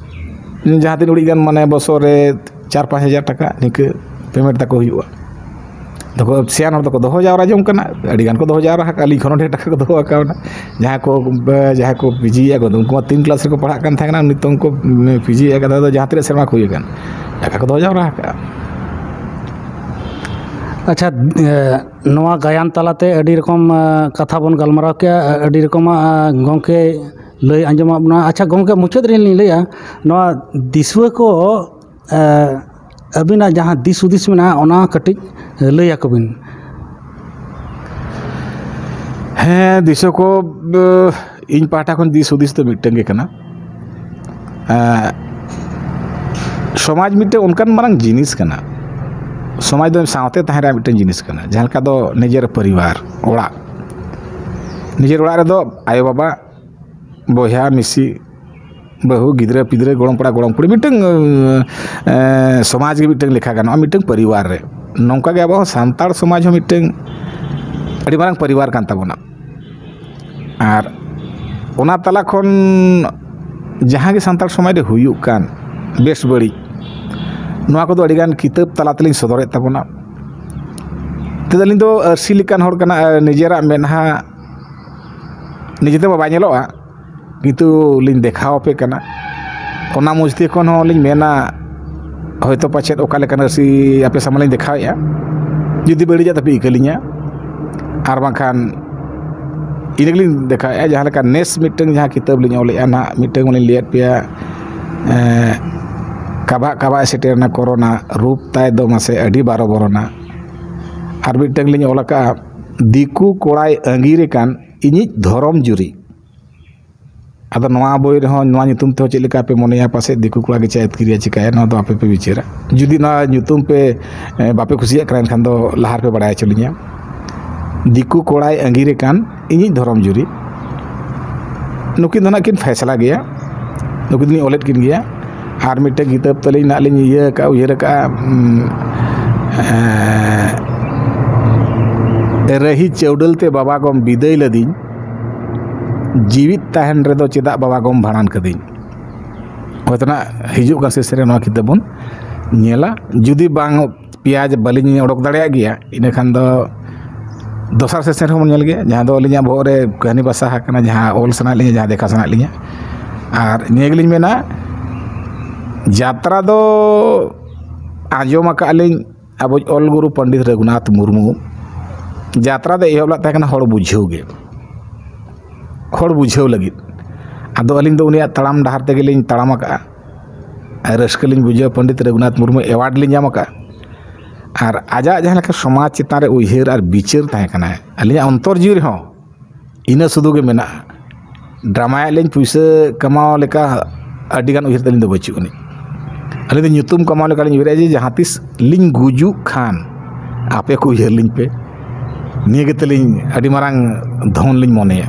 ᱡᱟᱦᱟᱸ ᱛᱤᱱ ᱩᱰᱤᱡ ᱜᱟᱱ, ᱢᱟᱱᱮ ᱵᱚᱪᱷᱚᱨ ᱨᱮ ᱪᱟᱨ ᱯᱟᱸᱪ ᱦᱟᱡᱟᱨ ᱴᱟᱠᱟ ᱱᱤᱝᱠᱟᱹ ᱯᱮᱢᱮᱱᱴ ᱛᱟᱠᱚ ᱦᱩᱭᱩᱜᱼᱟ᱾ ᱫᱚᱠᱚ, ᱥᱮᱭᱟᱱ ᱦᱚᱲ ᱫᱚᱠᱚ ᱫᱚᱦᱚ ᱡᱟᱣᱨᱟ ᱡᱚᱝ ᱠᱟᱱᱟ, ᱟᱹᱰᱤ ᱜᱟᱱ ᱠᱚ ᱫᱚᱦᱚ ᱡᱟᱣᱨᱟ ᱟᱠᱟᱫᱼᱟ, ᱟᱹᱞᱤᱧ ᱠᱷᱚᱱ ᱦᱚᱸ ᱰᱷᱮᱨ ᱴᱟᱠᱟ ᱠᱚ ᱫᱚᱦᱚ ᱟᱠᱟᱣᱱᱟ᱾ ᱡᱟᱦᱟᱸᱭ ᱠᱚ, ᱡᱟᱦᱟᱸᱭ ᱠᱚ ᱯᱤ ᱡᱤ ᱮᱫᱼᱟ ᱠᱚ, ᱩᱱᱠᱩ ᱢᱟ ᱛᱤᱱ ᱠᱞᱟᱥ ᱨᱮᱠᱚ ᱯᱟᱲᱦᱟᱜ ᱠᱟᱱ ᱛᱟᱦᱮᱸ ᱠᱟᱱᱟ, ᱱᱤᱛᱚᱝ ᱠᱚ ᱯᱤ ᱡᱤ ᱮᱫᱼᱟ ᱠᱟᱛᱷᱟ ᱫᱚ ᱡᱟᱦᱟᱸ ᱛᱤᱱᱟᱹᱜ ᱥᱮᱨᱢᱟ ᱠᱚ ᱦᱩᱭ ᱟᱠᱟᱱ, ᱴᱟᱠᱟ ᱠᱚ ᱫᱚᱦᱚ ᱡᱟᱣᱨᱟ ᱟᱠᱟᱫᱼᱟ᱾ ᱟᱪᱪᱷᱟ, ᱮ, ᱱᱚᱣᱟ ᱜᱟᱭᱟᱱ ᱛᱟᱞᱟᱛᱮ ᱟᱹᱰᱤ ᱨᱚᱠᱚᱢ, ᱮ, ᱠᱟᱛᱷᱟ ᱵᱚᱱ ᱜᱟᱞᱢᱟᱨᱟᱣ ᱠᱮᱜᱼᱟ, ᱟᱹᱰᱤ ᱨᱚᱠᱚᱢᱟᱜ, ᱮ, ᱜᱚᱢᱠᱮ ᱞᱟᱹᱭ ᱟᱸᱡᱚᱢᱟᱫ ᱵᱚᱱᱟ᱾ ᱟᱪᱪᱷᱟ ᱜᱚᱢᱠᱮ, ᱢᱩᱪᱟᱹᱫ ᱨᱮ ᱞᱤᱧ ᱞᱟᱹᱭᱟ, ᱱᱚᱣᱟ ᱫᱤᱥᱩᱣᱟᱹ ᱠᱚ, ᱮ, ᱟᱹᱵᱤᱱᱟᱜ ᱡᱟᱦᱟᱸ ᱫᱤᱥ ᱦᱩᱫᱤᱥ ᱢᱮᱱᱟᱜᱼᱟ, ᱚᱱᱟ ᱠᱟᱹᱴᱤᱡ ᱞᱟᱹᱭ ᱟᱠᱚ ᱵᱤᱱ᱾ ᱦᱮᱸ, ᱫᱤᱥᱩᱣᱟᱹ ᱠᱚ, ᱮ, ᱤᱧ ᱯᱟᱦᱴᱟ ᱠᱷᱚᱱ ᱫᱤᱥ ᱦᱩᱫᱤᱥ ᱫᱚ ᱢᱤᱫᱴᱟᱝ ᱜᱮ ᱠᱟᱱᱟ᱾ ᱮ, ᱥᱚᱢᱟᱡᱽ ᱢᱤᱫᱴᱟᱝ ᱚᱱᱠᱟᱱ ᱢᱟᱨᱟᱝ ᱡᱤᱱᱤᱥ ᱠᱟᱱᱟ, ᱥᱚᱢᱟᱡᱽ ᱫᱚ ᱥᱟᱶᱛᱮ ᱛᱟᱦᱮᱸ ᱨᱮᱭᱟᱜ ᱢᱤᱫᱴᱟᱝ ᱡᱤᱱᱤᱥ ᱠᱟᱱᱟ᱾ ᱡᱟᱦᱟᱸ ᱞᱮᱠᱟ ᱫᱚ ᱱᱤᱡᱮᱨ ᱯᱚᱨᱤᱵᱟᱨ, ᱚᱲᱟᱜ, ᱱᱤᱡᱮᱨ ᱚᱲᱟᱜ ᱨᱮᱫᱚ ᱟᱭᱳᱼᱵᱟᱵᱟ, ᱵᱚᱭᱦᱟ ᱢᱤᱥᱤ, ᱵᱟᱹᱦᱩ, ᱜᱤᱫᱽᱨᱟᱹ ᱯᱤᱫᱽᱨᱟᱹ, ᱜᱚᱲᱚᱢ ᱠᱚᱲᱟ ᱜᱚᱲᱚᱢ ᱠᱩᱲᱤ, ᱢᱤᱫᱴᱟᱝ ᱮ, ᱥᱚᱢᱟᱡᱽ ᱜᱮ ᱢᱤᱫᱴᱟᱝ ᱞᱮᱠᱷᱟ ᱜᱟᱱᱚᱜᱼᱟ, ᱢᱤᱫᱴᱟᱝ ᱯᱚᱨᱤᱵᱟᱨ ᱨᱮ᱾ ᱱᱚᱝᱠᱟ ᱜᱮ ᱟᱵᱚ ᱦᱚᱸ ᱥᱟᱱᱛᱟᱲ ᱥᱚᱢᱟᱡᱽ ᱦᱚᱸ ᱢᱤᱫᱴᱟᱝ ᱟᱹᱰᱤ ᱢᱟᱨᱟᱝ ᱯᱚᱨᱤᱵᱟᱨ ᱠᱟᱱ ᱛᱟᱵᱚᱱᱟ᱾ ᱟᱨ ᱚᱱᱟ ᱛᱟᱞᱟ ᱠᱷᱚᱱ ᱡᱟᱦᱟᱸ ᱜᱮ ᱥᱟᱱᱛᱟᱲ ᱥᱚᱢᱟᱡᱽ ᱨᱮ ᱦᱩᱭᱩᱜ ᱠᱟᱱ ᱵᱮᱥ ᱵᱟᱹᱲᱤᱡ, ᱱᱚᱣᱟ ᱠᱚᱫᱚ ᱟᱹᱰᱤᱜᱟᱱ ᱠᱤᱛᱟᱹᱵ ᱛᱟᱞᱟ ᱛᱮᱞᱤᱧ ᱥᱚᱫᱚᱨᱮᱫ ᱛᱟᱵᱚᱱᱟ᱾ ᱛᱮᱫᱚ ᱟᱹᱞᱤᱧ ᱫᱚ ᱟᱹᱨᱥᱤ ᱞᱮᱠᱟᱱ ᱦᱚᱲ ᱠᱟᱱᱟ, ᱟᱨ ᱱᱤᱡᱮᱨᱟᱜ ᱢᱮᱫᱦᱟ ᱱᱤᱡᱮ ᱛᱮᱢᱟ ᱵᱟᱭ ᱧᱮᱞᱚᱜᱼᱟ, ᱠᱤᱱᱛᱩ ᱞᱤᱧ ᱫᱮᱠᱷᱟᱣ ᱟᱯᱮ ᱠᱟᱱᱟ᱾ ᱚᱱᱟ ᱢᱚᱡᱽᱛᱮ ᱠᱷᱚᱱ ᱦᱚᱸ ᱞᱤᱧ ᱢᱮᱱᱟ, ᱦᱚᱭᱛᱳ ᱯᱟᱪᱮᱫ ᱚᱠᱟ ᱞᱮᱠᱟᱱ ᱟᱹᱨᱥᱤ ᱟᱯᱮ ᱥᱟᱢᱟᱝ ᱞᱤᱧ ᱫᱮᱠᱷᱟᱣᱮᱫᱼᱟ, ᱡᱩᱫᱤ ᱵᱟᱹᱲᱤᱡᱟᱜ ᱛᱟᱯᱮ ᱤᱠᱟᱹ ᱞᱤᱧᱟ, ᱟᱨ ᱵᱟᱝᱠᱷᱟᱱ ᱤᱱᱟᱹ ᱜᱮᱞᱤᱧ ᱫᱮᱠᱷᱟᱣᱮᱫᱼᱟ᱾ ᱡᱟᱦᱟᱸ ᱞᱮᱠᱟ ᱱᱮᱥ ᱢᱤᱫᱴᱟᱝ ᱡᱟᱦᱟᱸ ᱠᱤᱛᱟᱹᱵ ᱞᱤᱧ ᱚᱞᱮᱫᱼᱟ ᱱᱟᱦᱟᱜ, ᱢᱤᱫᱴᱟᱝ ᱢᱟᱞᱤᱧ ᱞᱟᱹᱭᱟᱫ ᱯᱮᱭᱟ, ᱮᱸ, ᱠᱟᱵᱟᱜ ᱠᱟᱵᱟᱜ ᱥᱮᱴᱮᱨᱮᱱᱟ ᱠᱳᱨᱳᱱᱟ, ᱨᱩᱯ ᱛᱟᱭ ᱫᱚ ᱢᱟᱥᱮ ᱟᱹᱰᱤ ᱵᱟᱨᱚ ᱵᱚᱨᱚᱱᱟ᱾ ᱟᱨ ᱢᱤᱫᱴᱟᱝ ᱞᱤᱧ ᱚᱞ ᱟᱠᱟᱫᱼᱟ, ᱫᱤᱠᱩ ᱠᱚᱲᱟᱭ ᱟᱸᱜᱤᱨᱮ ᱠᱟᱱ ᱤᱧᱤᱡ ᱫᱷᱚᱨᱚᱢ ᱡᱩᱨᱤ᱾ ᱟᱫᱚ ᱱᱚᱣᱟ ᱵᱳᱭ ᱨᱮᱦᱚᱸ ᱱᱚᱣᱟ ᱧᱩᱛᱩᱢ ᱛᱮᱦᱚᱸ ᱪᱮᱫ ᱞᱮᱠᱟ ᱯᱮ ᱢᱚᱱᱮᱭᱟ, ᱯᱟᱥᱮᱡ ᱫᱤᱠᱩ ᱠᱚᱲᱟ ᱜᱮ ᱪᱮᱫ ᱟᱹᱛᱠᱤᱨᱮᱭᱟ ᱪᱤᱠᱟᱹᱭᱟ, ᱱᱚᱣᱟ ᱫᱚ ᱟᱯᱮ ᱯᱮ ᱵᱤᱪᱟᱹᱨᱟ᱾ ᱡᱩᱫᱤ ᱱᱚᱣᱟ ᱧᱩᱛᱩᱢ ᱯᱮ, ᱮ, ᱵᱟᱯᱮ ᱠᱩᱥᱤᱭᱟᱜ ᱠᱟᱱᱟ, ᱮᱱᱠᱷᱟᱱ ᱫᱚ ᱞᱟᱦᱟ ᱨᱮᱯᱮ ᱵᱟᱲᱟᱭ ᱦᱚᱪᱚ ᱞᱤᱧᱟ᱾ ᱫᱤᱠᱩ ᱠᱚᱲᱟᱭ ᱟᱸᱜᱤᱨᱮ ᱠᱟᱱ ᱤᱧᱤᱡ ᱫᱷᱚᱨᱚᱢ ᱡᱩᱨᱤ᱾ ᱱᱩᱠᱤᱱ ᱫᱚ ᱱᱟᱜ ᱠᱤᱱ ᱯᱷᱟᱭᱥᱟᱞᱟ ᱜᱮᱭᱟ, ᱱᱩᱠᱤᱱ ᱫᱚᱞᱤᱧ ᱚᱞᱮᱫ ᱠᱤᱱ ᱜᱮᱭᱟ᱾ ᱟᱨ ᱢᱤᱫᱴᱮᱱ ᱠᱤᱛᱟᱹᱵ ᱛᱟᱹᱞᱤᱧ ᱱᱟᱜ ᱞᱤᱧ ᱤᱭᱟᱹ ᱟᱠᱟᱫᱼᱟ, ᱩᱭᱦᱟᱹᱨ ᱟᱠᱟᱫᱼᱟ, ᱩᱢ, ᱮᱸ, ᱨᱟᱹᱦᱤ ᱪᱟᱹᱣᱰᱟᱹᱞ ᱛᱮ ᱵᱟᱵᱟ ᱜᱚᱢ ᱵᱤᱫᱟᱹᱭ ᱞᱮᱫᱤᱧ, ᱡᱤᱣᱤᱫ ᱛᱟᱦᱮᱱ ᱨᱮᱫᱚ ᱪᱮᱫᱟᱜ ᱵᱟᱵᱟ ᱜᱚᱢ ᱵᱷᱟᱸᱰᱟᱱ ᱠᱟᱹᱫᱤᱧ᱾ ᱦᱚᱭᱛᱳ ᱱᱟᱜ ᱦᱤᱡᱩᱜ ᱠᱟᱱ ᱥᱮᱥᱮᱱ ᱨᱮ ᱱᱚᱣᱟ ᱠᱤᱛᱟᱹᱵ ᱵᱚᱱ ᱧᱮᱞᱟ᱾ ᱡᱩᱫᱤ ᱵᱟᱝ ᱯᱮᱭᱟ ᱵᱟᱹᱞᱤᱧ ᱚᱰᱚᱠ ᱫᱟᱲᱮᱭᱟᱜ ᱜᱮᱭᱟ, ᱤᱱᱟᱹᱠᱷᱟᱱ ᱫᱚ ᱫᱚᱥᱟᱨ ᱥᱮᱥᱮᱱ ᱨᱮᱦᱚᱸ ᱵᱚᱱ ᱧᱮᱞ ᱜᱮᱭᱟ, ᱡᱟᱦᱟᱸ ᱫᱚ ᱟᱹᱞᱤᱧᱟᱜ ᱵᱚᱦᱚᱜ ᱨᱮ ᱠᱟᱹᱦᱱᱤ ᱵᱟᱥᱟ ᱟᱠᱟᱱᱟ, ᱡᱟᱦᱟᱸ ᱚᱞ ᱥᱟᱱᱟᱭᱮᱫ ᱞᱤᱧᱟ, ᱡᱟᱦᱟᱸ ᱫᱮᱠᱷᱟᱣ ᱥᱟᱱᱟᱭᱮᱫ ᱞᱤᱧᱟ᱾ ᱟᱨ ᱱᱤᱭᱟᱹ ᱜᱮᱞᱤᱧ ᱢᱮᱱᱟ, ᱡᱟᱛᱨᱟ ᱫᱚ ᱟᱸᱡᱚᱢ ᱟᱠᱟᱫ ᱞᱤᱧ, ᱟᱵᱚ ᱚᱞ ᱜᱩᱨᱩ ᱯᱚᱱᱰᱤᱛ ᱨᱚᱜᱷᱩᱱᱟᱛᱷ ᱢᱩᱨᱢᱩ ᱡᱟᱛᱨᱟ ᱫᱚ ᱮᱦᱚᱵ ᱞᱮᱫ ᱛᱟᱦᱮᱸ ᱠᱟᱱᱟ ᱦᱚᱲ ᱵᱩᱡᱷᱟᱹᱣ ᱜᱮ, ᱦᱚᱲ ᱵᱩᱡᱷᱟᱹᱣ ᱞᱟᱹᱜᱤᱫ᱾ ᱟᱫᱚ ᱟᱹᱞᱤᱧ ᱫᱚ ᱩᱱᱤᱭᱟᱜ ᱛᱟᱲᱟᱢ ᱰᱟᱦᱟᱨ ᱛᱮᱜᱮᱞᱤᱧ ᱛᱟᱲᱟᱢ ᱟᱠᱟᱫᱼᱟ᱾ ᱟᱨ ᱨᱟᱹᱥᱠᱟᱹ ᱞᱤᱧ ᱵᱩᱡᱷᱟᱹᱣᱟ, ᱯᱚᱱᱰᱤᱛ ᱨᱚᱜᱷᱩᱱᱟᱛᱷ ᱢᱩᱨᱢᱩ ᱮᱣᱟᱨᱰ ᱞᱤᱧ ᱧᱟᱢ ᱟᱠᱟᱫᱼᱟ᱾ ᱟᱨ ᱟᱡᱟᱜ ᱡᱟᱦᱟᱸ ᱞᱮᱠᱟ ᱥᱚᱢᱟᱡᱽ ᱪᱮᱛᱟᱱ ᱨᱮ ᱩᱭᱦᱟᱹᱨ ᱟᱨ ᱵᱤᱪᱟᱹᱨ ᱛᱟᱦᱮᱸ ᱠᱟᱱᱟ, ᱟᱹᱞᱤᱧᱟᱜ ᱚᱱᱛᱚᱨ ᱡᱤᱣᱤ ᱨᱮᱦᱚᱸ ᱤᱱᱟᱹ ᱥᱩᱫᱷᱩ ᱜᱮ ᱢᱮᱱᱟᱜᱼᱟ᱾ ᱰᱨᱟᱢᱟᱭᱮᱫ ᱞᱤᱧ, ᱯᱩᱭᱥᱟᱹ ᱠᱟᱢᱟᱣ ᱞᱮᱠᱟ ᱟᱹᱰᱤᱜᱟᱱ ᱩᱭᱦᱟᱹᱨ ᱛᱟᱹᱞᱤᱧ ᱫᱚ ᱵᱟᱹᱪᱩᱜ ᱟᱹᱱᱤᱡ᱾ ᱟᱹᱞᱤᱧ ᱫᱚ ᱧᱩᱛᱩᱢ ᱠᱟᱢᱟᱣ ᱞᱮᱠᱟᱞᱤᱧ ᱩᱭᱦᱟᱹᱨᱮᱫᱼᱟ ᱡᱮ ᱡᱟᱦᱟᱸ ᱛᱤᱥ ᱞᱤᱧ ᱜᱩᱡᱩᱜ ᱠᱷᱟᱱ ᱟᱯᱮ ᱠᱚ ᱩᱭᱦᱟᱹᱨ ᱞᱤᱧ ᱯᱮ᱾ ᱱᱤᱭᱟᱹ ᱜᱮᱛᱟᱞᱤᱧ ᱟᱹᱰᱤ ᱢᱟᱨᱟᱝ ᱫᱷᱚᱱ ᱞᱤᱧ ᱢᱚᱱᱮᱭᱟ᱾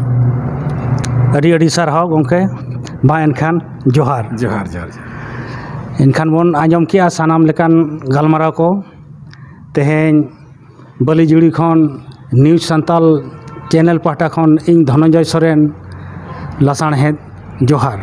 ᱟᱹᱰᱤ ᱟᱹᱰᱤ ᱥᱟᱨᱦᱟᱣ ᱜᱚᱢᱠᱮ᱾ ᱢᱟ ᱮᱱᱠᱷᱟᱱ ᱡᱚᱦᱟᱨ᱾ ᱡᱚᱦᱟᱨ, ᱡᱚᱦᱟᱨ, ᱡᱚᱦᱟᱨ᱾ ᱮᱱᱠᱷᱟᱱ ᱵᱚᱱ ᱟᱸᱡᱚᱢ ᱠᱮᱜᱼᱟ ᱥᱟᱱᱟᱢ ᱞᱮᱠᱟᱱ ᱜᱟᱞᱢᱟᱨᱟᱣ ᱠᱚ᱾ ᱛᱮᱦᱮᱧ ᱵᱟᱹᱞᱤᱡᱩᱲᱤ ᱠᱷᱚᱱ ᱱᱤᱭᱩᱡᱽ ᱥᱟᱱᱛᱟᱞ ᱪᱮᱱᱮᱞ ᱯᱟᱦᱴᱟ ᱠᱷᱚᱱ ᱤᱧ ᱫᱷᱚᱱᱚᱱᱡᱚᱭ ᱥᱚᱨᱮᱱ ᱞᱟᱥᱟᱬᱦᱮᱫ ᱡᱚᱦᱟᱨ᱾